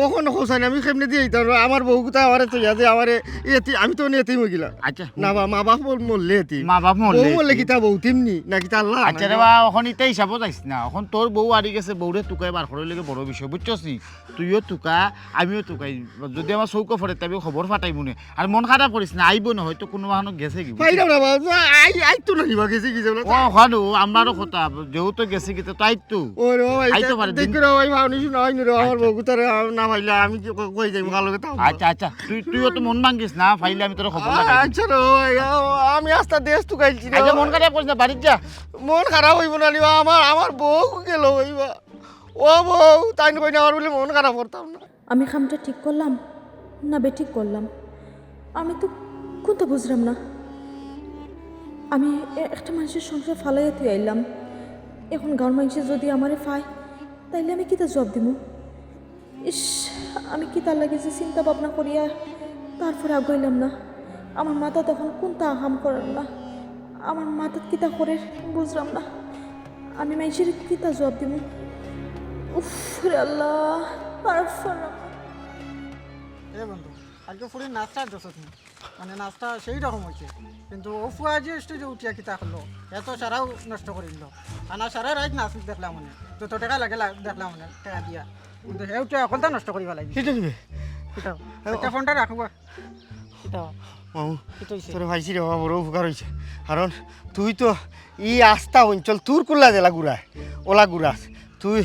অখন হোসেন, আমি কেমনে দিয়া দিতাম? আমার বউ কোথায় আমারে তো ইয়াদে, আমারে এতি-, আমি তো অনে এতিম অই গেলাম। আচ্ছা, না বা, মা বাপ বল মরলে এতিম। মা বাপ মরলে বউ মরলে এতিম। কিতা বউ তিমনি, না কিতা আল্লাহ? আচ্ছা রে বা, অখন ইতা হিসাবও যাইস না। অখন তোর বউ আরি গেছে, বউরে তুকাই বার করার লাগি বড় বিষয়, বুঝছস নি? তুইও তুকা, আমিও তুকাই। যদি আমার চউখো পড়ে, তে আমি খবর পাঠাইমু নে। আর মন খারাপ করিস না, আইবো না, হয়তো কুনু বাহানো গেছে কি, বুঝছস? পাইলাম না বাবা, আই, আই তো না নিবা গেছে কি যাবো? ও, অখানো, আমরারও কথা, যেহেতু গেছে কি, তো তাই তো। ওরে বাবা, আইতো পারে, দেখো রে ভাই, ভাবনি শুনো, আইনি রে, আমার আচ্ছা। বউ তারে না পাইলে আমি কি ক-, কই যাইমু, কার লগে থাকমু? আচ্ছা, আচ্ছা, তুই, তুইও তো মন ভাঙ্গিস না, পাইলে আমি তোর খবর লাগাই দিমু। আচ্ছা রে ভাই, আ-, আমি আস্তা দেশ তুকাইছি রে। আচ্ছা, মন খারাপ করিস না, বাড়িত যা। মন খারাপ অইবো না রে বা, আমার, আমার বউ গেল অইবা। ও বউ, তাইন কইন আমার বুলে মন খারাপ করতাম না। আমি কামটা ঠিক করলাম না বেঠিক করলাম, আমি তো কুন্তা বুঝরাম না। আমি এ-, একটা মানষর সংসার ফালাইয়া থুই আইলাম, অখন গাঁওর মানষে যুদি আমারে পায়, তাইলে আমি কিতা জুয়াপ দিমু? ইস, আমি কিতার লাগি যে চিন্তা ভাবনা করিয়া তারপরে আগুয়াইলাম না। আমার মাথাত অখন কুন্তা কাম করের না, আমার মাথাত কিতা করের বুঝরাম না। আমি মানষরে কিতা জুয়াপ দিমু? উফ রে আল্লাহ, আর পাররাম না। এ বন্ধু, কালকে ফুরির নাস্তা দেখছত নি? মানে নাস্তা সেই রকম অইছে, কিন্তু অউ ফুয়া যে stage-এ উঠিয়া কিতা করলো, এত সারাও নষ্ট করিল। আনা সারা রাইত নাচ দেখলাম মানে, যত টেকা লাগে লা-, দেখলাম মানে, টেকা দিয়া। কিন্তু হে উঠিয়া হকলতা নষ্ট করি ফালাইল। কিতা দিবে? কিতা? আচ্ছা, ফোনটা রাখো গো। কিতা? মামু, কিতা অইছে? তোরে পাইছি রে বাবা, বড় উপকার অইছে। কারণ তুই তো ই আস্তা অঞ্চল তোর কুল্লা যেলা ঘুরায়, অলা ঘুরাস। তুই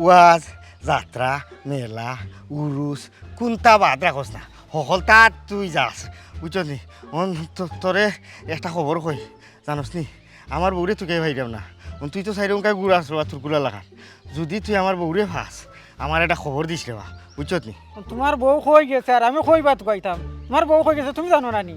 ওয়াজ, যাত্রা, মেলা, উরুস, কুন্তা বাদ রাখস না। হকলতাত তুই যাস, বুঝছস নি? অন তো-, তোরে একটা খবর কই, জানস নি? আমার বউরে তুকাই পাইরাম না। অন তুই তো চাইরোবায় ঘুরাস রে বা, তোর কুল্লা লাখান। যুদি তুই আমার বউরে পাস, আমারে একটা খবর দিস রে বা, বুঝছত নি? তুমার বউ কই গেছে আর আমি কই বা তুকাইতাম? তুমার বউ কই গেছে তুমি জানো না নি?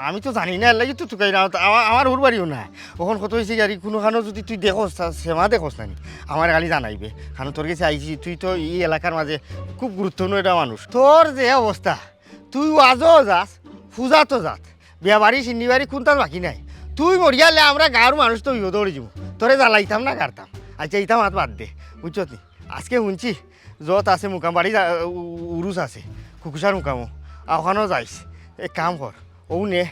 আমি তো জানি না, এরলাগি তো তুকাই না। আমা-, আমার হুর বাড়িও না। অখন কত অইছে কি, আর কুনুখানো যুদি তুই দেখস, তা সেমা দেখস না নি, আমারে খালি জানাইবে। কারণ তোর গেছে আইছি, তুই তো ই এলাকার মাঝে খুব গুরুত্বপূর্ণ একটা মানুষ। তোর যে অবস্থা, তুই ওয়াজও যাস, পূজাত যাস, বিয়া বাড়ি, শিন্নি বাড়ি, কুন্তাত বাকি নাই। তুই মরিয়ালে আমরা গাঁওর মানুষ তো বিপদো পড়ি যিমু। তোরে জ্বালাইতাম না, গারতাম। আচ্ছা, ইতা মাত বাদ দে, বুঝছত নি? আজকে হুনছি, যত আছে মুকাম বাড়ি যা-, উ-, উরুস আছে, কুকুসার মুকামো, অখানো যাইস। এক কাম কর, অউ নে,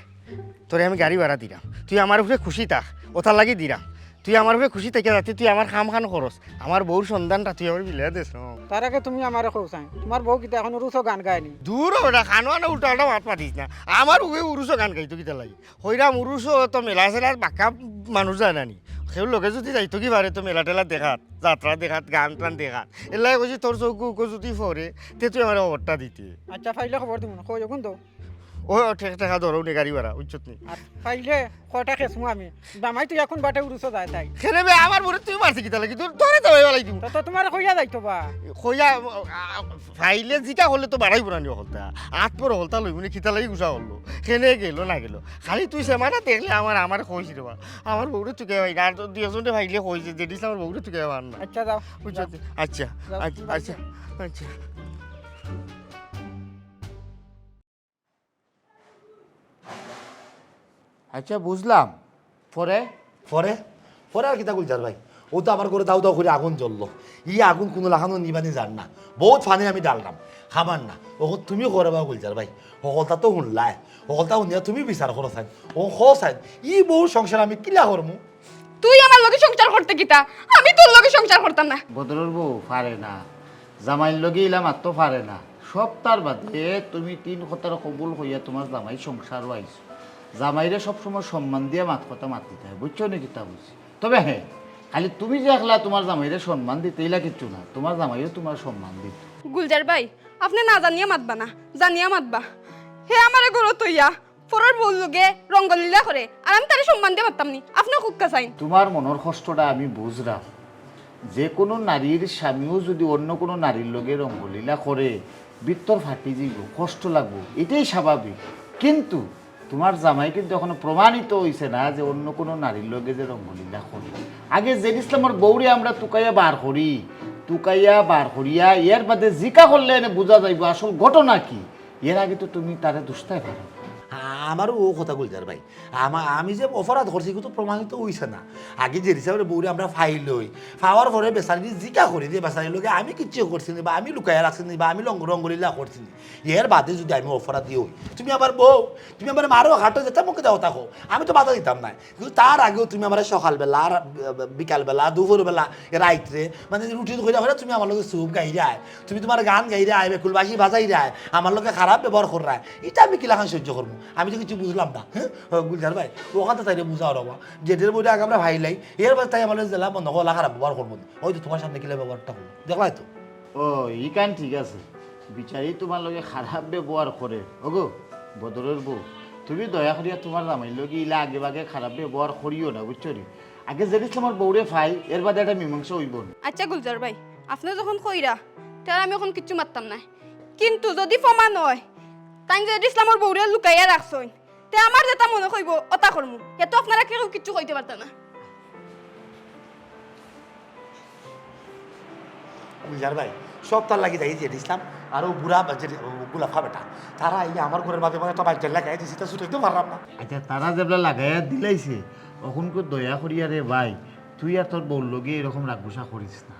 তোরে আমি গাড়ি ভাড়া দিরাম, তুই আমার উপরে খুশি থাক, অতার লাগি দিরাম। তুই আমার উপরে খুশি থাকিয়া যাতে তুই আমার কামখান করস, আমার বউর সন্ধানটা তুই আমারে বিলাই দেস না। তার আগে তুমি আমারে কও চাই, তুমার বউ কিতা অখন উরুসো গান গায় নি? দুর হ বেটা, কানো কানো উল্টা পাল্টা মাত মাতিস না। আমার বউয়ে উরুসো গান গাইতো কিতার লাগি? কইরাম উরুসো তো মেলা সেলার বাক্কা মানুষ যায় না নি। কেউর লগে যুদি যাইতো কি পারে তো মেলা টেলা দেখাত, যাত্রা দেখাত, গান টান দেখাত। এরলাগি কইছি তোর চউখো যুদি পড়ে, তে তুই আমারে খবরটা দিতে। আচ্ছা, পাইলে খবর দিমু না, কই অখন তো। ও, টেকা, টেকা ধরো নে গাড়ি ভাড়া, বুঝছত নি? আর পাইলে কয়টা খেসমু আমি। জামাই তো অখন বাটে উরুসো যায় তাই। কেনে বে, আমার বউরে তুই মারছে কিতার লাগি? তোর, তোরে তো ফালাই দিমু। তো, তো তুমারে কইয়া যাইতো বা। কইয়া, আ, পাইলে যেটা করলে তো বাড়াইবো না নি হকলতা। আত পর হকলতা লইবো নি, কিতার লাগি গুসা করলো? কেনে গেল না গেল? খালি তুই সেমাটা দেখলে আমার, আমারে কইস রে বা। আমার বউরে তুকাই পাই না, আর তো দুই একজনরে পাইলে কইস যে, "জেডিস আমার বউরে তুকাই পার না।" আচ্ছা, যাও। বুঝছত নি? আচ্ছা, যাও, আচ্ছা, যাও। আচ্ছা, আচ্ছা। আচ্ছা, বুঝলাম। পরে? পরে? পরে আর কিতা গুলজার ভাই? অউ তো আমার ঘরো দাউ দাউ করি আগুন জ্বললো। ই আগুন কুনু লাখানো নিবানি যার না। বউত পানি আমি ঢাললাম, খাবার না। অখন তুমি কও রে বা গুলজার ভাই। হকলতা তো হুনলায়। হকলতা হুনিয়া তুমি বিচার করো চাইন। অখন কও চাইন, ই বউর সংসার আমি কিলা করমু? তুই আমার লগে সংসার করতে কিতা? আমি তোর লগে সংসার করতাম না। বদরর বউ পারে না। জামাইর লগে ইলা মাততো পারে না। সবতার বাদে তুমি তিন কথার কবুল কইয়া তুমার জামাইর সংসারো আইছো। জামাইরে সবসময় সম্মান দিয়া মাত কথা মাতিতে অয়, বুঝছো নি কিতা কইছি? তবে হ্যাঁ, খালি তুমি যে একলা তুমার জামাইরে সম্মান দিতে, ইলা কিচ্ছু না, তুমার জামাইও তুমার সম্মান দিত। গুলজার ভাই, আপনে না জানিয়া মাতবা না, জানিয়া মাতবা। হে আমারে ঘরো থইয়া পরর বউর লগে রঙ্গলীলা করে, আর আমি তারে সম্মান দিয়া মাততাম নি। আপনে কুক্কা চাইন। তুমার মনর কষ্টটা আমি বুঝরাম। যে কুনু নারীর স্বামীও যুদি অন্য কুনু নারীর লগে রঙ্গলীলা করে, ভিতর ফাটি যাইবো, কষ্ট লাগবো, ইটাই স্বাভাবিক। কিন্তু তুমার জামাই কিন্তু এখনো প্রমাণিত অইছে না যে অন্য কুনু নারীর লগে যে রঙ্গলীলা করে। আগে জেড ইসলামর বউরে আমরা তুকাইয়া বার করি, তুকাইয়া বার করিয়া এর বাদে জিকা করলে এনে বুঝা যাইবো আসল ঘটনা কি। এর আগে তো তুমি তারে দুষতায় পারো। আ-, আমারও অউ কথা গুলজার ভাই। আমা-, আমি যে অপরাধ করছি, ইগু তো প্রমাণিত অইছে না। আগে জেড ইসলামর বউরে আমরা পাইলাই, পাওয়ার পরে বেচারিরে জিকা করি যে বেচারির লগে আমি কিচ্ছু করছি নি, বা আমি লুকাইয়া রাখছি নি, বা আমি লঙ্গ-, রঙ্গলীলা করছি নি। এর বাদে যুদি আমি অপরাধী অই, তুমি আমার বউ, তুমি আমারে মারো, কাটো, যেতা মুখে দেও তা কও, আমি তো বাধা দিতাম নায়। কিন্তু তার আগেও তুমি আমারে সকালবেলা, রা-, বিকালবেলা, দুপুরবেলা, রাইতরে, মানে রুটি কইরা কইরা তুমি আমার লগে সুপ গাইরায়, তুমি তুমার গান গাইরায়, বেকুল বাঁশি বাজাইরায়, আমার লগে খারাপ ব্যবহার কররায়, ইটা আমি কিলাখান সহ্য করমু? আমি তো কিচ্ছু বুঝলাম না। হ্যাঁ, গুলজার ভাই, অখানতা তাইরে বুঝাও রে বা। জেডের বউরে আগে আমরা পাইলাই, এর বাদে তাই আমার লগে যেলা মনো কয় অলা খারাপ ব্যবহার করবো নি। অউ তো তুমার সামনে কিলা ব্যবহারটা করলো, দেখলায় তো। ও, ইখান ঠিক আছে, বেচারি তুমার লগে খারাপ ব্যবহার করে। ওগো, বদরর বউ, তুমি দয়া করিয়া তুমার জামাইর লগে ইলা আগে ভাগে খারাপ ব্যবহার করিও না, বুঝছো নি? আগে জেড ইসলামর বউরে পাই, এর বাদে একটা মীমাংসা অইবো নি। আচ্ছা গুলজার ভাই, আপনে যখন কইরা, তে আর আমি অখন কিচ্ছু মাততাম নায়। কিন্তু যুদি প্রমাণ অয়, তাইন জেড ইসলামর বউরে লুকাইয়া রাখছইন, তে আমার যেতা মনো কইবো, অতা করমু। হে তো আপনারা কেউ কিচ্ছু কইতে পারতা না। গুলজার ভাই, সব তার লাগি যাই জেড ইসলাম, আর অউ বুড়া বা জেড-, অউ গুলাফা বেটা, তারা আইয়া আমার ঘরর মাঝে মাঝে একটা বাইক লাগাই দিছে, ইতা ছুটাইতেও পারলাম না। আচ্ছা, তারা যেবলা লাগাইয়া দিলাইছে, অখনকু দয়া করিয়া রে ভাই, তুই আর তোর বউর লগে এরকম রাগ-গুসা করিস না।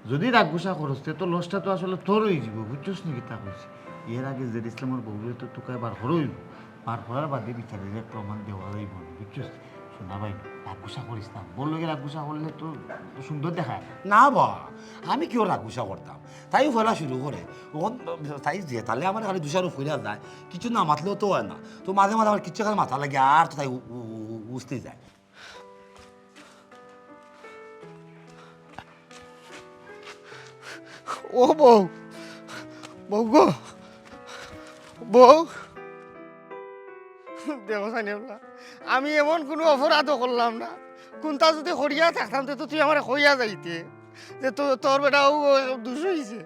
যুদি রাগ-গুসা করস, তে তো লসটা তো আসলে তোর অইযিবো, বুঝছস নি কিতা কইছি? এর আগে জেড ইসলামর বউরে তো তুকাইয়া বার করা অইবো, বার করার বাদে বেচারিরে প্রমাণ দেওয়া যাইবো নি, বুঝছস? সোনা ভাই, রাগ-গুসা করিস না, বউর লগে রাগ-গুসা করলে তো সুন্দর দেখায় না। না বা, আমি কিওর রাগ-গুসা করতাম? তাই ফেলা শুরু করে, অখন তাই যেতালে আমার খালি দোষারোপ কইরা যায়, কিচ্ছু না মাতলেও তো অয় না। তো মাঝে মাঝে আমার কিচ্ছু খালি মাতা লাগে, আর তো তাই উ-, উ-, উ-, উছলি যায়। ও বউ, বউ গো, বউ, দেখো সানিয়াল্লা, আমি এমন কুনু অপরাধও করলাম না। কুনতা যুদি করিয়া থাকতাম, তে তো তুই আমারে কইয়া যাইতে যে তো-, তোর বেটা অউ, অউ দুষ অইছে।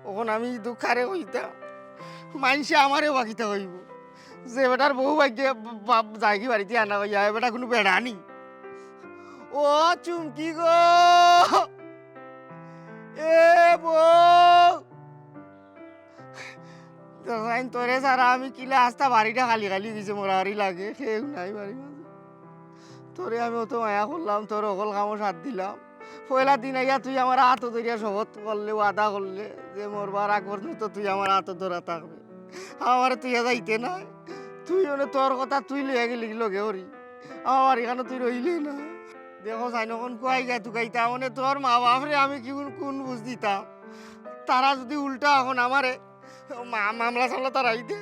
অখন আমি ইতা কারে কইতাম, মাইনষে আমারে বা কিতা কইবো। যে বেটার বউ ভাগ্যে বা-, বা-, যায়গি বাড়িত আনা অইয়া, এ বেটা কুনু বেটা নি? ও চুমকি গো, এ বউ, দেখইন তোরে ছাড়া আমি কিলা আস্তা বাড়িটা খালি খালি অইগেছে, মরার বাড়ি লাগে, কেউ নাই বাড়ির মাঝে। তোরে আমি অত মায়া করলাম, তোর হকল কামো সাথ দিলাম। পয়লা দিন আইয়া তুই আমার আতো ধরিয়া শপথ করলে, ওয়াদা করলে যে মরবার আগ পর্যন্ত তুই আমার আতো ধরা থাকবে, আমারে তুই আর যাইতে নায়। তুই মানে তোর কথা তুই লইয়া গেলি লগে করি, আমার বাড়িখানো তুই রইলে না। দেখো সাইন, অখন কুয়াই গা তুকাইতা, মানে তোর মা বাপরে আমি কি কুন, কুন বুঝ দিতাম? তারা যুদি উল্টা অখন আমারে মা-, মামলা সামলা তারাই দে।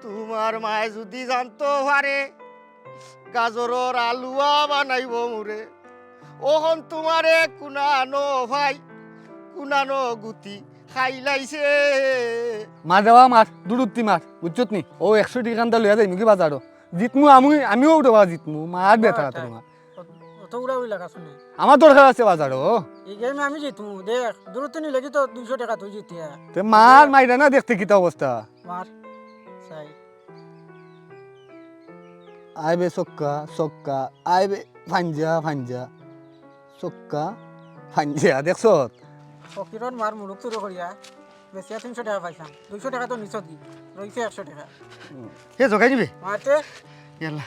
তোমার মায়ে যুদি জানতো পারে, গাজরর আলুয়া বানাইবো মুরে। অখন তোমারে কুনানো ভাই, কুনানো গুতি খাইলাইছে। মা যাওয়া মার, দুরুত্তি মার, বুঝছত নি? অউ একশো টেকা কান্দা লইয়া যাইমু কি বাজারো? জিতমু আমি, আমিও উঠবা জিতমু, মার বেটা তোমার। অত উড়াউড়ি লাগা শুনে। আমার দরকার আছে বাজারো। এই গেমে আমি জিতমু, দেখ, দুরুত্তি নিলে কি তো দুইশো টেকা তুই জিতিয়া। তে মার, মাইরা না দেখতে কিতা অবস্থা। মার, চাই। আইবে ছক্কা, ছক্কা, আইবে ফাঞ্জা, ফাঞ্জা, ছক্কা, ফাঞ্জা, দেখছত? ফকিরর মার মুরুক চুরু করিয়া বেচিয়া তিনশো টেকা পাইছলাম, দুইশো টেকা তো নিছত গি, রইছে একশো টেকা। হে জগাই নিবে? মারতে? ইয়াল্লা,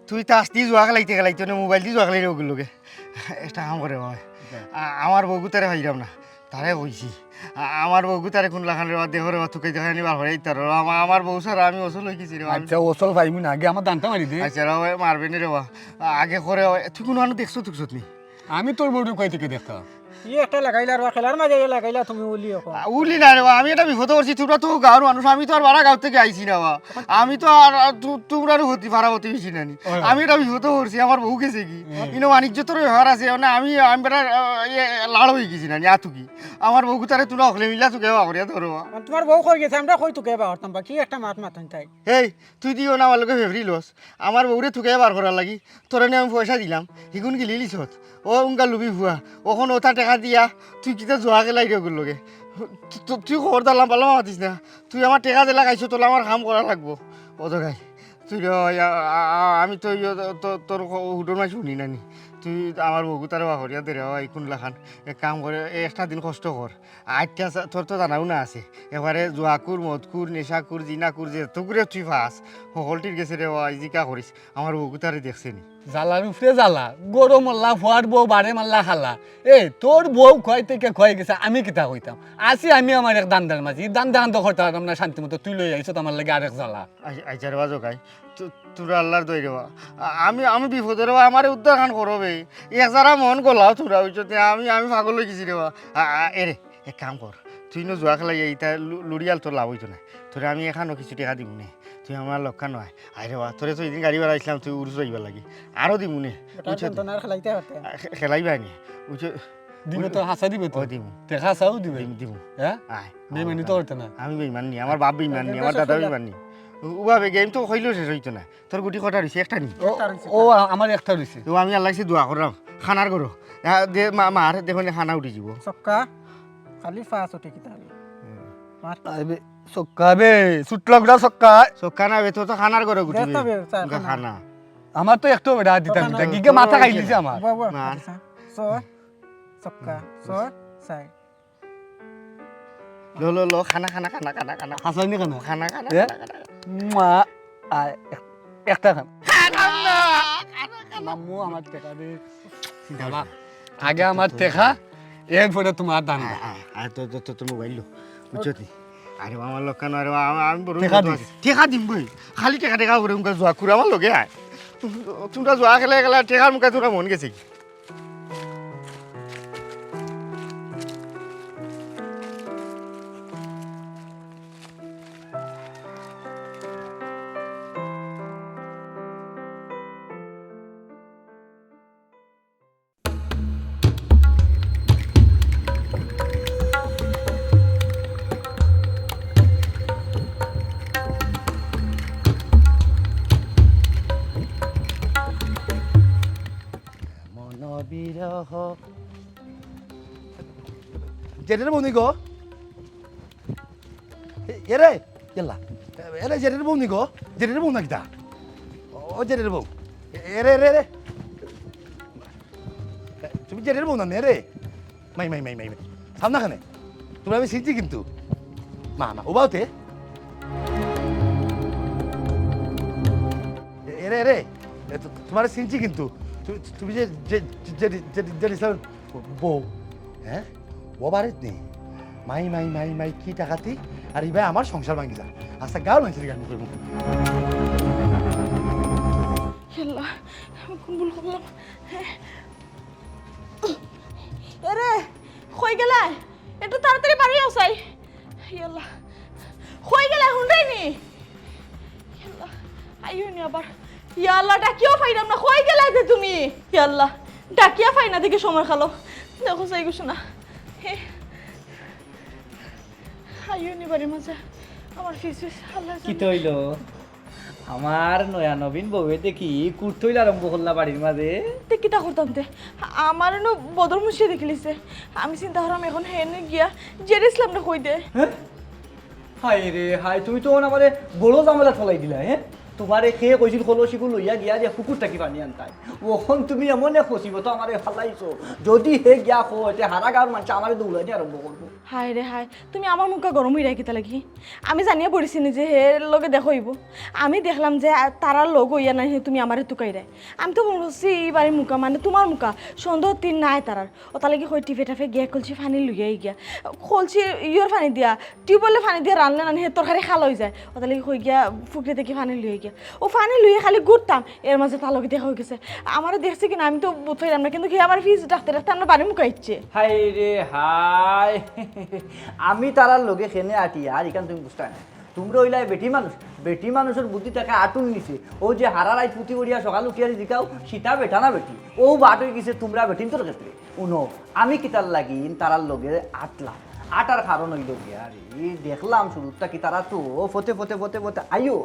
তুই তাস দি জুয়া খেলাইতে খেলাইতে না মোবাইল দি জুয়া খেলাই ওগুর লগে। একটা কাম করে বাবা, আ-, আমার বউগুতারে পাইরাম না, তারে কইছি। আ-, আমার বউগুতারে কুন লাখান রে বা, দেহ রে বা, তুকাই দেখাই নিবার হরে ইতার রে বা, আমা-, আমার বউ ছাড়া আমি অচল অই গেছি রে বা। আচ্ছা, অচল পাইমু না, আগে আমার দানটা মারি দে। আচ্ছা রে বা, মারবে নি রে বা, আগে করে বা, তুই কুনু আনো দেখছো তুকছত নি? আমি তোর বউরে কই থেকে দেখতাম? ই একটা লাগাইলা রে বা, খেলার মাঝে ইয়ে লাগাইলা তুমি উলি অখন। আ, উলি না রে বা, আমি একটা বিপদো পড়ছি, তুমরা তো গাঁওর মানুষ, আমি তো আর বারা গাঁও থাকি আইছি না বা। আমি তো আর, আর তু-, তুমরারও ক্ষতি, ফারা ক্ষতি বেশি নানি। অয়, অয়। আমি একটা বিপদো পড়ছি, আমার বউ গেছেগি। হুম। ইনো বাণিজ্য তোর ব্যাপার আছে, মানে আমি, আমি বেটা, আ, ইয়ে, লাড় অইগেছি নানি, আতুকি। আমার বউ গুতারে তুমরা হকলে মিল্লা তুকে বা করিয়া ধরো বা। মানে তুমার বউ কই গেছে, আমরা কই তুকে বা করতাম বা, কি একটা মাত মাতইন তাই। এই, তুই দিও না আমার লগে ফেফড়ি লস। আমার বউরে তুকে বার করার লাগি তোরে নিয়া আমি পয়সা দিলাম, হিগুন গিলিলিছত। ও উঙ্গা লুবি ফুয়া, অখন ওতা টেকা দিয়া তুই কিতা জুয়া খেলাই রে ওগুর লগে? তু-, তু-, তুই খবরদার লাম্বা লাম্বা মাতিস না। তুই আমার টেকা দিলা খাইছো, তোলা আমার কাম করা লাগবো। ও তো খাই, তুই রে, আ-, আ-, আ-, আমি তো ইয়ে তো, তো, তোর ক-, হুডুর মাই শুনি নানি। তুই আমার বউগুতারে বাহরিয়া দে রে, ওই কোন লাখান। এক কাম করে, এ একটা দিন কষ্ট কর। আচ্ছা, আচ্ছা, তোর তো জানাও না আছে। এবারে জুয়াকুর, মদকুর, নেশাকুর, জিনাকুর, যে তুগুরে তুই ফাস, হকলটির গেছে রে, ওই জিকা করিস। আমার বউগুতারে দেখছে নি? জ্বালার উপরে জ্বালা, গরম মাল্লা, ফুয়ার বউ বারে মাল্লা খালা। এ, তোর বউ কয় থেকে কয় গেছে, আমি কিতা কইতাম? আছি আমি আমার এক দান্দার মাঝে, ই দান্দা আন্দ করতে পারতাম না শান্তি মতো, তুই লই আইছত আমার লাগি আরেক জ্বালা। আই-, আইচ্ছা রে বা জগাই, তু-, তুরা আল্লাহর দই রে বা। আ-, আমি, আমি বিপদে রে বা, আমারে উদ্ধার খান করো বে। এক যারা মন গলাও তুরা অইছত, আমি, আমি পাগল অই গেছি রে বা। আ-, আ-, এরে, এক কাম কর, তুই ন জুয়া খেলাই ইতা লু-, লুড়িয়াল তোর লাভ অইতো না। তোরে আমি এখানো কিছু টেকা দিমু নে, তুই আমার লক্কা নয়। আয় রে বা, তোরে তো এদিন গাড়ি ভাড়া আইছিলাম, তুই উরুস যাইবার লাগি। আরো দিমু নে, বেটা, বুঝছো তো? যন্ত্রণার খেলাইতে পারতে। আ, খে-, খেলাইবায় নি, বুঝছো? দিবে তো, হাছা দিবে তো। ও, দিমু। টেকা হাছাও দিবে। দিমু, দিমু। হ্যাঁ? আয়। বেইমানি তো করতে না। আমি বেইমান নি, আমার বাপ বেইমান নি, আমার দাদা বেইমান নি। ও, ওভাবে গেম তো কইলেও শেষ অইতো না। তোর গুটি কটা রইছে? একটা নি? ও, একটা রইছে। ও, আ-, আমার একটা রইছে। তো আমি আল্লাহ কাছে দোয়া করলাম, খানার করো। আ, দে, মা, মার দেখো নে খানা উঠি যাব। ছক্কা, খালি পাঁচ উঠে কিতা হলো? হুম। মার। আইবে, ছক্কা বে, ছুটলা গুড়া ছক্কা। ছক্কা না বে, তোর তো খানার করো গুটি দে বে। তো বে, চা, খানা। খানা। আমার তো একটু বেটা দিতাম, ছক্কা না। দিতাম। গিগে মাথা খাই দিছে আমার। বাহ, বাহ, মার। আচ্ছা। ছয়, ছক্কা, ছয়, ছয়। লো, লো, লো, খানা, খানা, খানা, খানা, খানা। হাসানি খানা। খানা, খানা, এ? খানা, খানা। মা, আ, এক-, একটা খান। মাম্মু, আমার টেকা দে। বাবা, আগে আমার টেকা, এরপরে তোমার দান। আয়, আয়, আয়, তো, তো, তো, তো মোবাইল লো। বুঝছো নি? আরে, আমার লোক কেন? আরে, আমি, আমি বড় টেকা বিপদে দিস। আছি। টেকা দিম বই। খালি টেকা, টেকা করে উনকা জুয়া করে আমার লগে আয়। তোমরা জুয়া খেলে গেলে টেকার মুখে তোরা মন গেছে কি? মন বিরহ। জেঠের বউ নি গো? এ-, এরে, ইয়াল্লা। এরে জেঠের বউ নি গো? জেঠের বউ না কিতা? ও জেঠের বউ। এ-, এরে, এরে, এরে। তুমি জেঠের বউ না নি রে? মাই, মাই, মাই, মাই, মাই। সামনা খানে। তোমরা আমি চিনছি কিন্তু। মা, মা, উবাও তে। এ-, এরে, এরে। এ, তো, তোমারে চিনছি কিন্তু। তু-, তুমি যে, যে, যে, যে, যে, যে ইসলাম বউ। হ্যাঁ? ও বাড়িত নেই। মাই, মাই, মাই, মাই, কি টাকাতি? আর ইবায় আমার সংসার ভাঙি যা। আচ্ছা, গাঁওর মানষর গান মুখে মুখে। ইয়াল্লা, আমি কোন ভুল করলাম? এরে, কই গেলায়? একটু তাড়াতাড়ি বাড়ি আও চাই। ইয়াল্লা, কই গেলায়? হুনরায়নি? ইয়াল্লা, আইও নি আবার। ইয়াল্লা, ডাকিয়াও পাইরাম না। কই গেলায় যে তুমি? ইয়াল্লা, ডাকিয়া পাই না দেখি সময় খালো। দেখো চাই গো শোনা। হে। আইও নি বাড়ির মাঝে। আমার ফিস ফিস আল্লাহ জানে। কিতা অইলো? আমার নয়া নবীন বউয়ে দেখি কুর্তইল আরম্ভ করলা বাড়ির মাঝে। তে কিতা করতাম তে? আমার নু বদর মুশিয়ে দেখিলিছে। আমি চিন্তা করাম এখন হেনে গিয়া জের ইসলামরে কই দে। হ্যাঁ? হায় রে হায়, তুমি তো আমারে বড় ঝামেলা ফলাই দিলা, হ্যাঁ? তোমারে কে কইছিল কলসিগু লইয়া গিয়া যে পুকুর থাকি পানি আনতায়। অখন তুমি এমন এক মুসিবত আমারে ফালাইছো। যদি হে গিয়া কয়, তে হারা গাঁওর মানষে আমারে দৌড়ানি আরম্ভ করবো। হায় রে হায়, তুমি আমার মুখা গরম অইরায় কিতা লাগি? আমি জানিয়া পড়ছি নি যে হের লগে দেখা অইবো। আমি দেখলাম যে, আ, তারার লগ অইয়া নায় হে তুমি আমারে তুকাইরায়। আমি তো মনো করছি ই বাড়ির মুখা, মানে তোমার মুখা, সন্দেহ তিন নাই তারার। অতার লাগি কই টিপে টাপে গিয়া কলসি পানি লইয়া আই গিয়া। কলসি ইয়র পানি দিয়া, টিউবওয়েলর পানি দিয়া রানলে নানি হে তরকারি খালা অইযায়। অতার লাগি কই গিয়া পুকুর থাকি পানি লইয়া আই গিয়া। ও পানি লইয়া খালি ঘুরতাম, এর মাঝে তার লগে দেখা অই গেছে। আমারে দেখছে কিনা আমি তো বুঝলাম না, কিন্তু হে আমার পিছে ডাকতে ডাকতে আমরার বাড়ির মুখে আইছে। হায় রে হায়, আমি তারার লগে কেনে আটি আর ইখান তুমি বুঝতায় না। তুমরা অইলায় বেটি মানুষ, বেটি মানুষর বুদ্ধি থাকে আটুর নিচে। অউ যে হারা রাইত পুথি পড়িয়া সকাল উঠিয়া জিকাও, সিটা বেটা না বেটি? অউ বাট অই গেছে তুমরা বেটিন্তর ক্ষেত্রে। হুনো, আমি কিতার লাগি তারার লগে আটলাম? আটার কারণ অইলো গিয়া রে, দেখলাম শুরুর থাকি তারা তো ফতে ফতে ফতে ফতে আইও,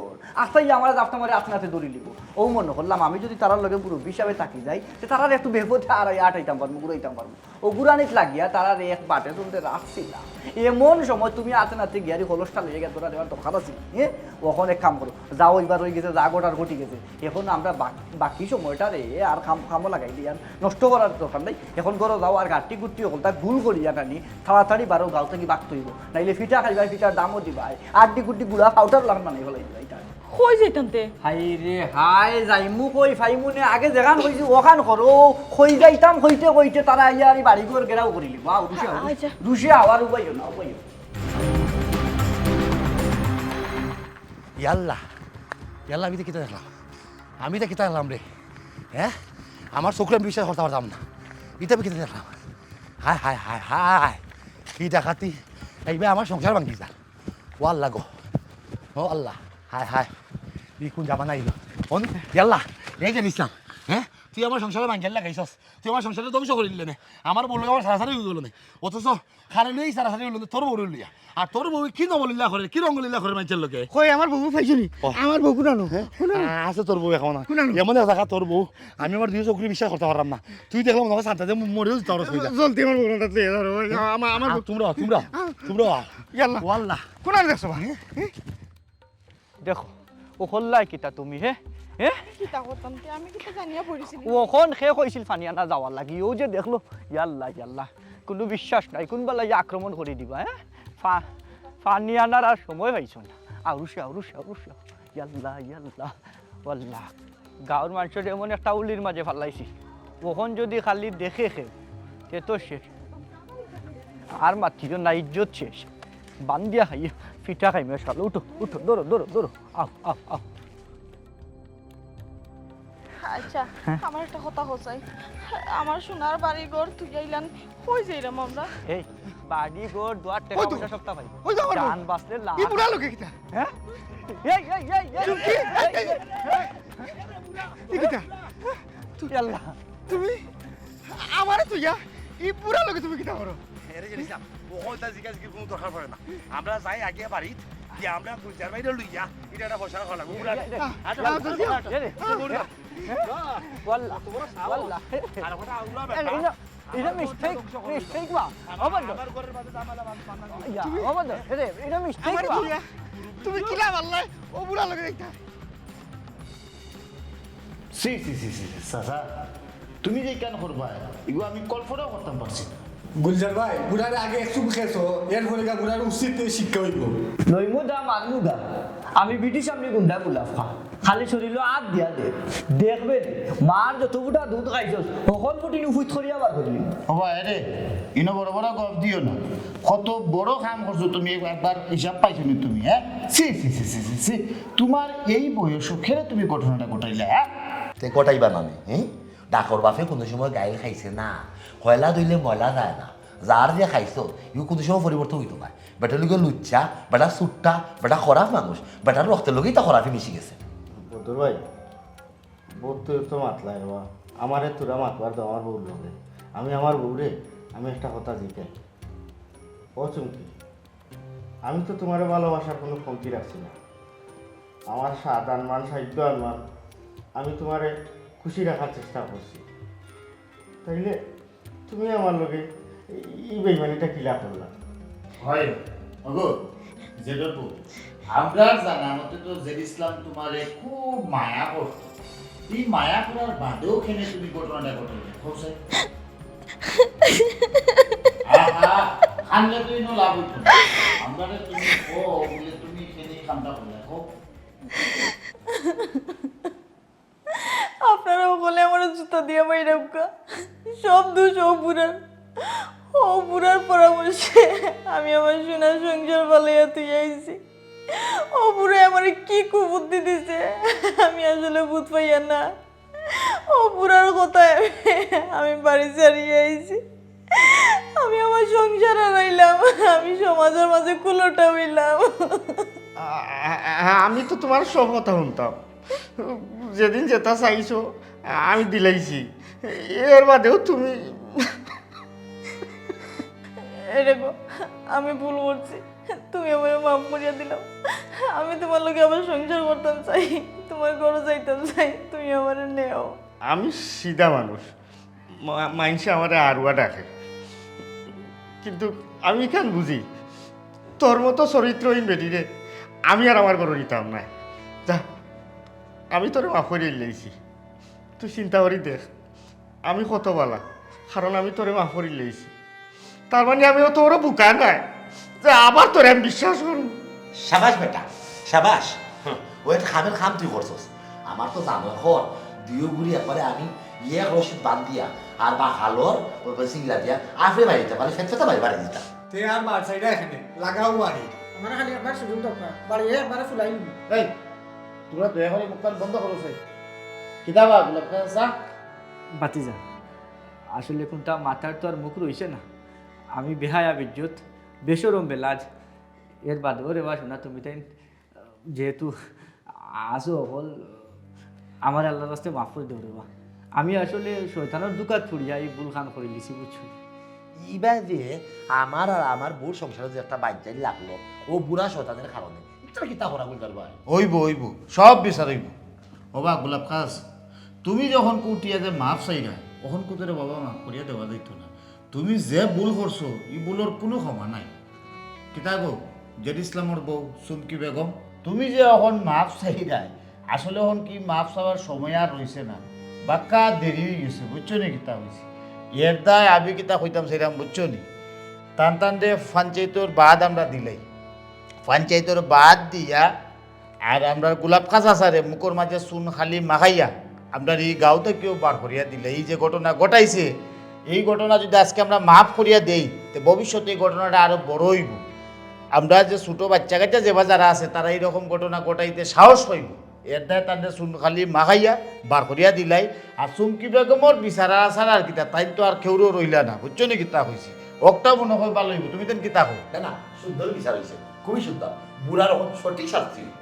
আস্তাই আমারে জাপটা মারি আতনাতে ধরিলিবো। অউ মনো করলাম আমি যুদি তারার লগে মুরব্বি হিসাবে থাকি যাই, তে তারারে একটু বেফতে আর আটাইতাম পারমু, ঘুরাইতাম পারমু। অউ ঘুরানিত লাগিয়া তারারে এক বাটে চলতে রাখছিলাম। এমন সময় তুমি আতনাতে গিয়া রে কলসটা লইয়া গিয়া ধরা দেওয়ার দরকার আছিল। হ্যাঁ, অখন এক কাম করো, যাও, অইবার অই গেছে, যা ঘটার ঘটি গেছে। অখন আমরা বাক-, বাকি সময়টারে আর কাম, কামো লাগাই দিয়ার নষ্ট করার দরকার নাই। অখন ঘরো যাও আর গাট্টি গুট্টি অকলতা গুল করিয়া টানি তাড়াতাড়ি বারো, গাঁও থাকি বাগতে অইবো, নাইলে ফিটা খাইবায়, ফিটার দামও দিবায়, আড্ডি গুড্ডি গুড়া পাউডার লাখান বানাই ফালাই দিবায় তার। কই যাইতাম তে? হায় রে হায়, যাইমু কই, পাইমু নে, আগে যেখান কইছি অখান করো। কই যাইতাম কইতে কইতে তারা আইয়া আর বাড়ি ঘর ঘেরাও করিলিবো। আও, রুশে আও, আচ্ছা। রুশে আও, আর উবাইও না, উবাইও। ইয়াল্লা, ইয়াল্লা, আমি ইতা কিতা দেখলাম? আমি ইতা কিতা দেখলাম রে? হ্যাঁ, আমার চকুরে আমি বিশ্বাস করতাম পারতাম না। ইতা আমি কিতা দেখলাম? হায় হায় হায় হায়, কি ডাকাতি! এইবার আমার সংসার ভাঙ্গি যার। ও আল্লাহ গো, ও আল্লাহ, হায় হায়, ই কুন জামানা আইলো? অন, ইয়াল্লা, এই যে নিছিলাম, হ্যাঁ, তুই আমার সংসার ভাঙ্গাইল লাগাইছস, তুই আমার সংসার ধ্বংস করিলিলে নে, আমার বউর লগে আমার সারাসারি অই গেলো নে, অথচ খালি লই সারাসারি অইলো নে, তোর বউরে লইয়া। আর তোর বউ কি নবলীলা করে, কি রঙ্গলীলা করে মাইনষর লগে? কই, আমার বউ পাইছো নি? ও। আমার বউ কুনানো? হ্যাঁ? কুনানো? আ-, আছে তোর বউ অখন। কুনানো? এমন এক জাগা তোর বউ, আমি আমার দুই চকুরে বিশ্বাস করতাম পারলাম না। তুই দেখলাম মনে হয় সান্তাতে মরেও দিতে পারস কইলা। জলদি আমার বউরে লইয়া ধরো। আমার, আমার আ, বউ। তুমরা, তুমরা, আ। তুমরা। ইয়াল্লা। ও আল্লাহ। কুনানো দেখছো বা? হ্যাঁ? দেখো, অখন লাই কিতা তুমি, হে? হে? কিতা করতাম তে? আমি কিতা জানিয়া পড়ছি নি? অখন কে কইছিল পানি আনা যাওয়ার লাগি? অউ যে দেখলো, ইয়াল্লা, ইয়াল্লা। কুনু বিশ্বাস নাই, কুনবালা আক্রমণ করি দিবা, হে? পা-, পানি আনার আর সময় পাইছো না। আউরুসে, আউরুসে, আউরুসে। ইয়াল্লা, ইয়াল্লা, ওয়াল্লা। গাঁওর মানষরে এমন একটা উলির মাঝে ফালাইছি, অখন যুদি খালি দেখে কেউ, তে তো শেষ। আর মাতিও না, ইজ্জত শেষ। বান্দিয়া খাই, ফিটা খাইমু, চলো, উঠো, উঠো, ধরো, ধরো, ধরো, আও, আও, আও। আচ্ছা, হ্যাঁ? আমার একটা কথা কও চাই, আমার সোনার বাড়ি ঘর থুইয়া ইলান কই যাইরাম আমরা? এই, বাড়ি ঘর, দুয়ার, টেকা পয়সা সবতা পাই। ওই তো আমার বউ। জান বাঁচলে লাভ। ই বুড়া লোকে কিতা? হ্যাঁ? এই, এই, এই, এই, চুপ কি? এই, এই, এই, এই। ই কিতা? ইয়াল্লা। তুমি আমারে থুইয়া ই বুড়া লোকে তুমি কিতা করো? আরে জানিস না, অখন তা জিকাজিকির কুনু দরকার পড়ে না। আমরা যাই আগে বাড়িত, গিয়া আমরা গুলজার ভাইরে লইয়া, ইটা একটা ফয়সালা করা লাগবো। বুড়া, এই, এই, আচ্ছা, এই, আচ্ছা, এই, এই, আচ্ছা, এই, এই, বুড়া। ওয়াল্লা, ওয়াল্লা। আর কথা আউলা বেটা। এই, এই, ইটা mistake, mistake বা। ও বন্ধু। আমার ঘরের মাঝে ঝামেলা বাঁধ-, বাঁধ-, বাঁধ-, ইয়া, ও বন্ধু, এরে, ইটা mistake আমারে বা। থুইয়া তুমি কিলা মারলে? ও বুড়া লোকে দেখতা। সি, সি, সি, সি, সি, চাচা, তুমি যে ইখান করবায়, ইগু আমি কল্পনাও করতাম পারছি না। গুলজার ভাই, বুড়ারে আগে একটু খেছো, এরপরে গা বুড়ার উচিত শিক্ষা অইবো। লইমু দা, মারমু দা। আমি ব্রিটিশ আমলি গুন্ডা গোলাপ খা। খালি শরীলো আত দিয়া দে। দেখবে, মার যত ফুটা দুধ খাইছস, হকল ফুটি নুফুত করিয়া বার করবি। ও ভাই রে, ইনো বড় বড় গপ দিও না। কত বড় কাম করছো তুমি, একবার হিসাব পাইছো নি তুমি, হ্যাঁ? ছি, ছি, ছি, ছি, ছি, ছি। তোমার এই বয়সো কেনে তুমি ঘটনাটা ঘটাইলা, হ্যাঁ? তে ঘটাইবা না নি, হ্যাঁ? ডাকর বাপে কুনু সময় গাইল খাইছে না। কয়লা ধইলে ময়লা যায় না। যার যে খাইছো, ইউ কুনু সময় পরিবর্তন অইতো নায়। বেটা লগে লুচ্চা, বেটা সুট্টা, বেটা খারাপ মানুষ, বেটার রক্তর লগেই তা খারাপি মিশি গেছে। বদর ভাই, বউত তো মাতলাই রে বা। আমারে তোরা মাতবার দাও আমার বউর লগে। আমি আমার বউরে, আমি একটা কথা জিকাই। ও চুমকি, আমি তো তোমারে ভালোবাসার কুনু কমতি রাখছি না। আমার সাত আনুমান, সাধ্য আনুমান, আমি তোমারে খুশি রাখার চেষ্টা করছি। তাইলে তুমি আমার লগে ই বেইমানিটা কিলা করলা? হয়, ওগো, জেডর বউ, আমরার জানা মতে তো জেড ইসলাম তোমারে খুব মায়া করতো। এই মায়া করার বাদেও কেনে তুমি ঘটনাটা ঘটাইলা, কও চাই? আহা, কান্দলে তো ইনো লাভ অইতো না। আমরারে তুমি কও, বুলে তুমি কেনে কামটা করলা, কও? আপনারা হকলে আমারে জুতা দিয়া মাইরাউক্কা। সব দোষ ও বুড়ার। ও বুড়ার পরামর্শে আমি আমার সোনার সংসার ফালাইয়া থুইয়া আইছি। ও বুড়ায় আমারে কি কুবুদ্ধি দিছে, আমি আসলে বুঝ পাইয়ার না। ও বুড়ার কথায় আমি বাড়ি ছাড়িয়া আইছি। আমি আমার সংসার হারাইলাম, আমি সমাজর মাঝে কুলটা অইলাম। আ- আ- আ- আমি তো তুমার সব কথা হুনতাম, যেদিন যেটা চাইছো আমি দিলাইছি, এর বাদেও তুমি এরে গো, আমি ভুল করছি, তুমি আমারে মাফ করিয়া দিলাও। আমি তুমার লগে আবার সংসার করতাম চাই, তুমার ঘরো যাইতাম চাই, তুমি আমারে নেও। আমি সিধা মানুষ, মা- মাইনষে আমারে আরুয়া ডাকে, কিন্তু আমি ইখান বুঝি, তোর মতো চরিত্রহীন বেটিরে আমি আর আমার ঘরো নিতাম না। যা, আমি তোরে মাফ করিয়া দিলাইছি, তুই চিন্তা করি দেখ আমি কত বালা, কারণ আমি তোরে মাফ করিয়া দিলাইছি। তার মানে আমি অত বড় বুকা নায় যে আবার তোরে আমি বিশ্বাস করমু। সাবাস বেটা, সাবাস। হুম, ও একটা কামের কাম তুই করছস। আমার তো জানো এখন, দুইও গুড়ি একবারে আমি এক রশিত বান্ধিয়া আর বা হালর ওই সিংলা দিয়া আফরে বাড়িতে পারে ফেট ফেটা বাড়ি বাড়ি দিতাম। তে আর মার চাইরা এখানে, লাগাও বাড়ি। আমার খালি একবার সুযোগ দরকার, বাড়ি একবারে ফুলাই নিব। এই, তোরা দয়া করি মুখখান বন্ধ করো, সেই কিতাবা গোলাপ খান চা। ভাতিজা, আসলে কুনটা মাতার তো আর মুখ রইছে না। আমি বেহায়া, বেইজ্জত, বেশরম, বেলাজ। এর বাদেও রে বা শোনা, তুমি তাই যেহেতু আছো অকল, আমারে আল্লার রাস্তে মাফ করি দেও রে বা। আমি আসলে শয়তানর ধুকাত পড়িয়া ই ভুলখান করিলিছি, বুঝছো? ইবা যে আমার আর আমার বউর সংসারে যে একটা বাইজ্জাইল লাগলো, ও বুড়া শয়তানের কারণে। ইটা কিতা করা বুঝার ভাই? অইবো, অইবো, সব বিচার অইবো। ওবা গোলাপ খাস, তুমি যখন কুটিয়া যে মাফ চাইরা, অখন কুতরে বাবা মাফ করিয়া দেওয়া যাইতো না। তুমি যে ভুল করছো, ই ভুলর কুনু ক্ষমা নাই। কিতা গো, জেড ইসলামর বউ চুমকি বেগম, তুমি যে অখন মাফ চাইরায়, আসলে অখন কি মাফ চাওয়ার সময় আর রইছে না, বাক্কা দেরি অই গেছে, বুঝছো নি কিতা অইছে? এর দায় আমি কিতা কইতাম চাইরাম, বুঝছো নি? তান তান দে পঞ্চায়েতর বাদ আমরা দিলাই, পঞ্চায়েতর বাদ দিয়া আর আমরার গোলাপ খাস আছারে মুখর মাঝে চুন খালি মাখাইয়া আমরার ই গাঁও থাকিও বার করিয়া দিলে। এই যে ঘটনা ঘটাইছে, এই ঘটনা যদি আজকে আমরা মাফ করিয়া দেই, তে ভবিষ্যতে এই ঘটনাটা আরো বড় অইবো। আমরা যে ছোট বাইচ্চা কাইচ্চা যেবা যারা আছে, তারা এইরকম ঘটনা ঘটাইতে সাহস পাইবো। এর দায় তানরে চুন খালি মাখাইয়া বার করিয়া দিলাই। আর চুমকি বেগমর বিচারা আছার আর কিতা, তাইন তো আর কেউরও রইলা না, বুঝছো নি কিতা কইছি? অকটা মনে হয় ভালো অইবো, তুমি তাইন কিতা কও? না না, সুন্দর বিচার অইছে, খুবই সুন্দর। বুড়ার অখন সঠিক শাস্তি অইবো।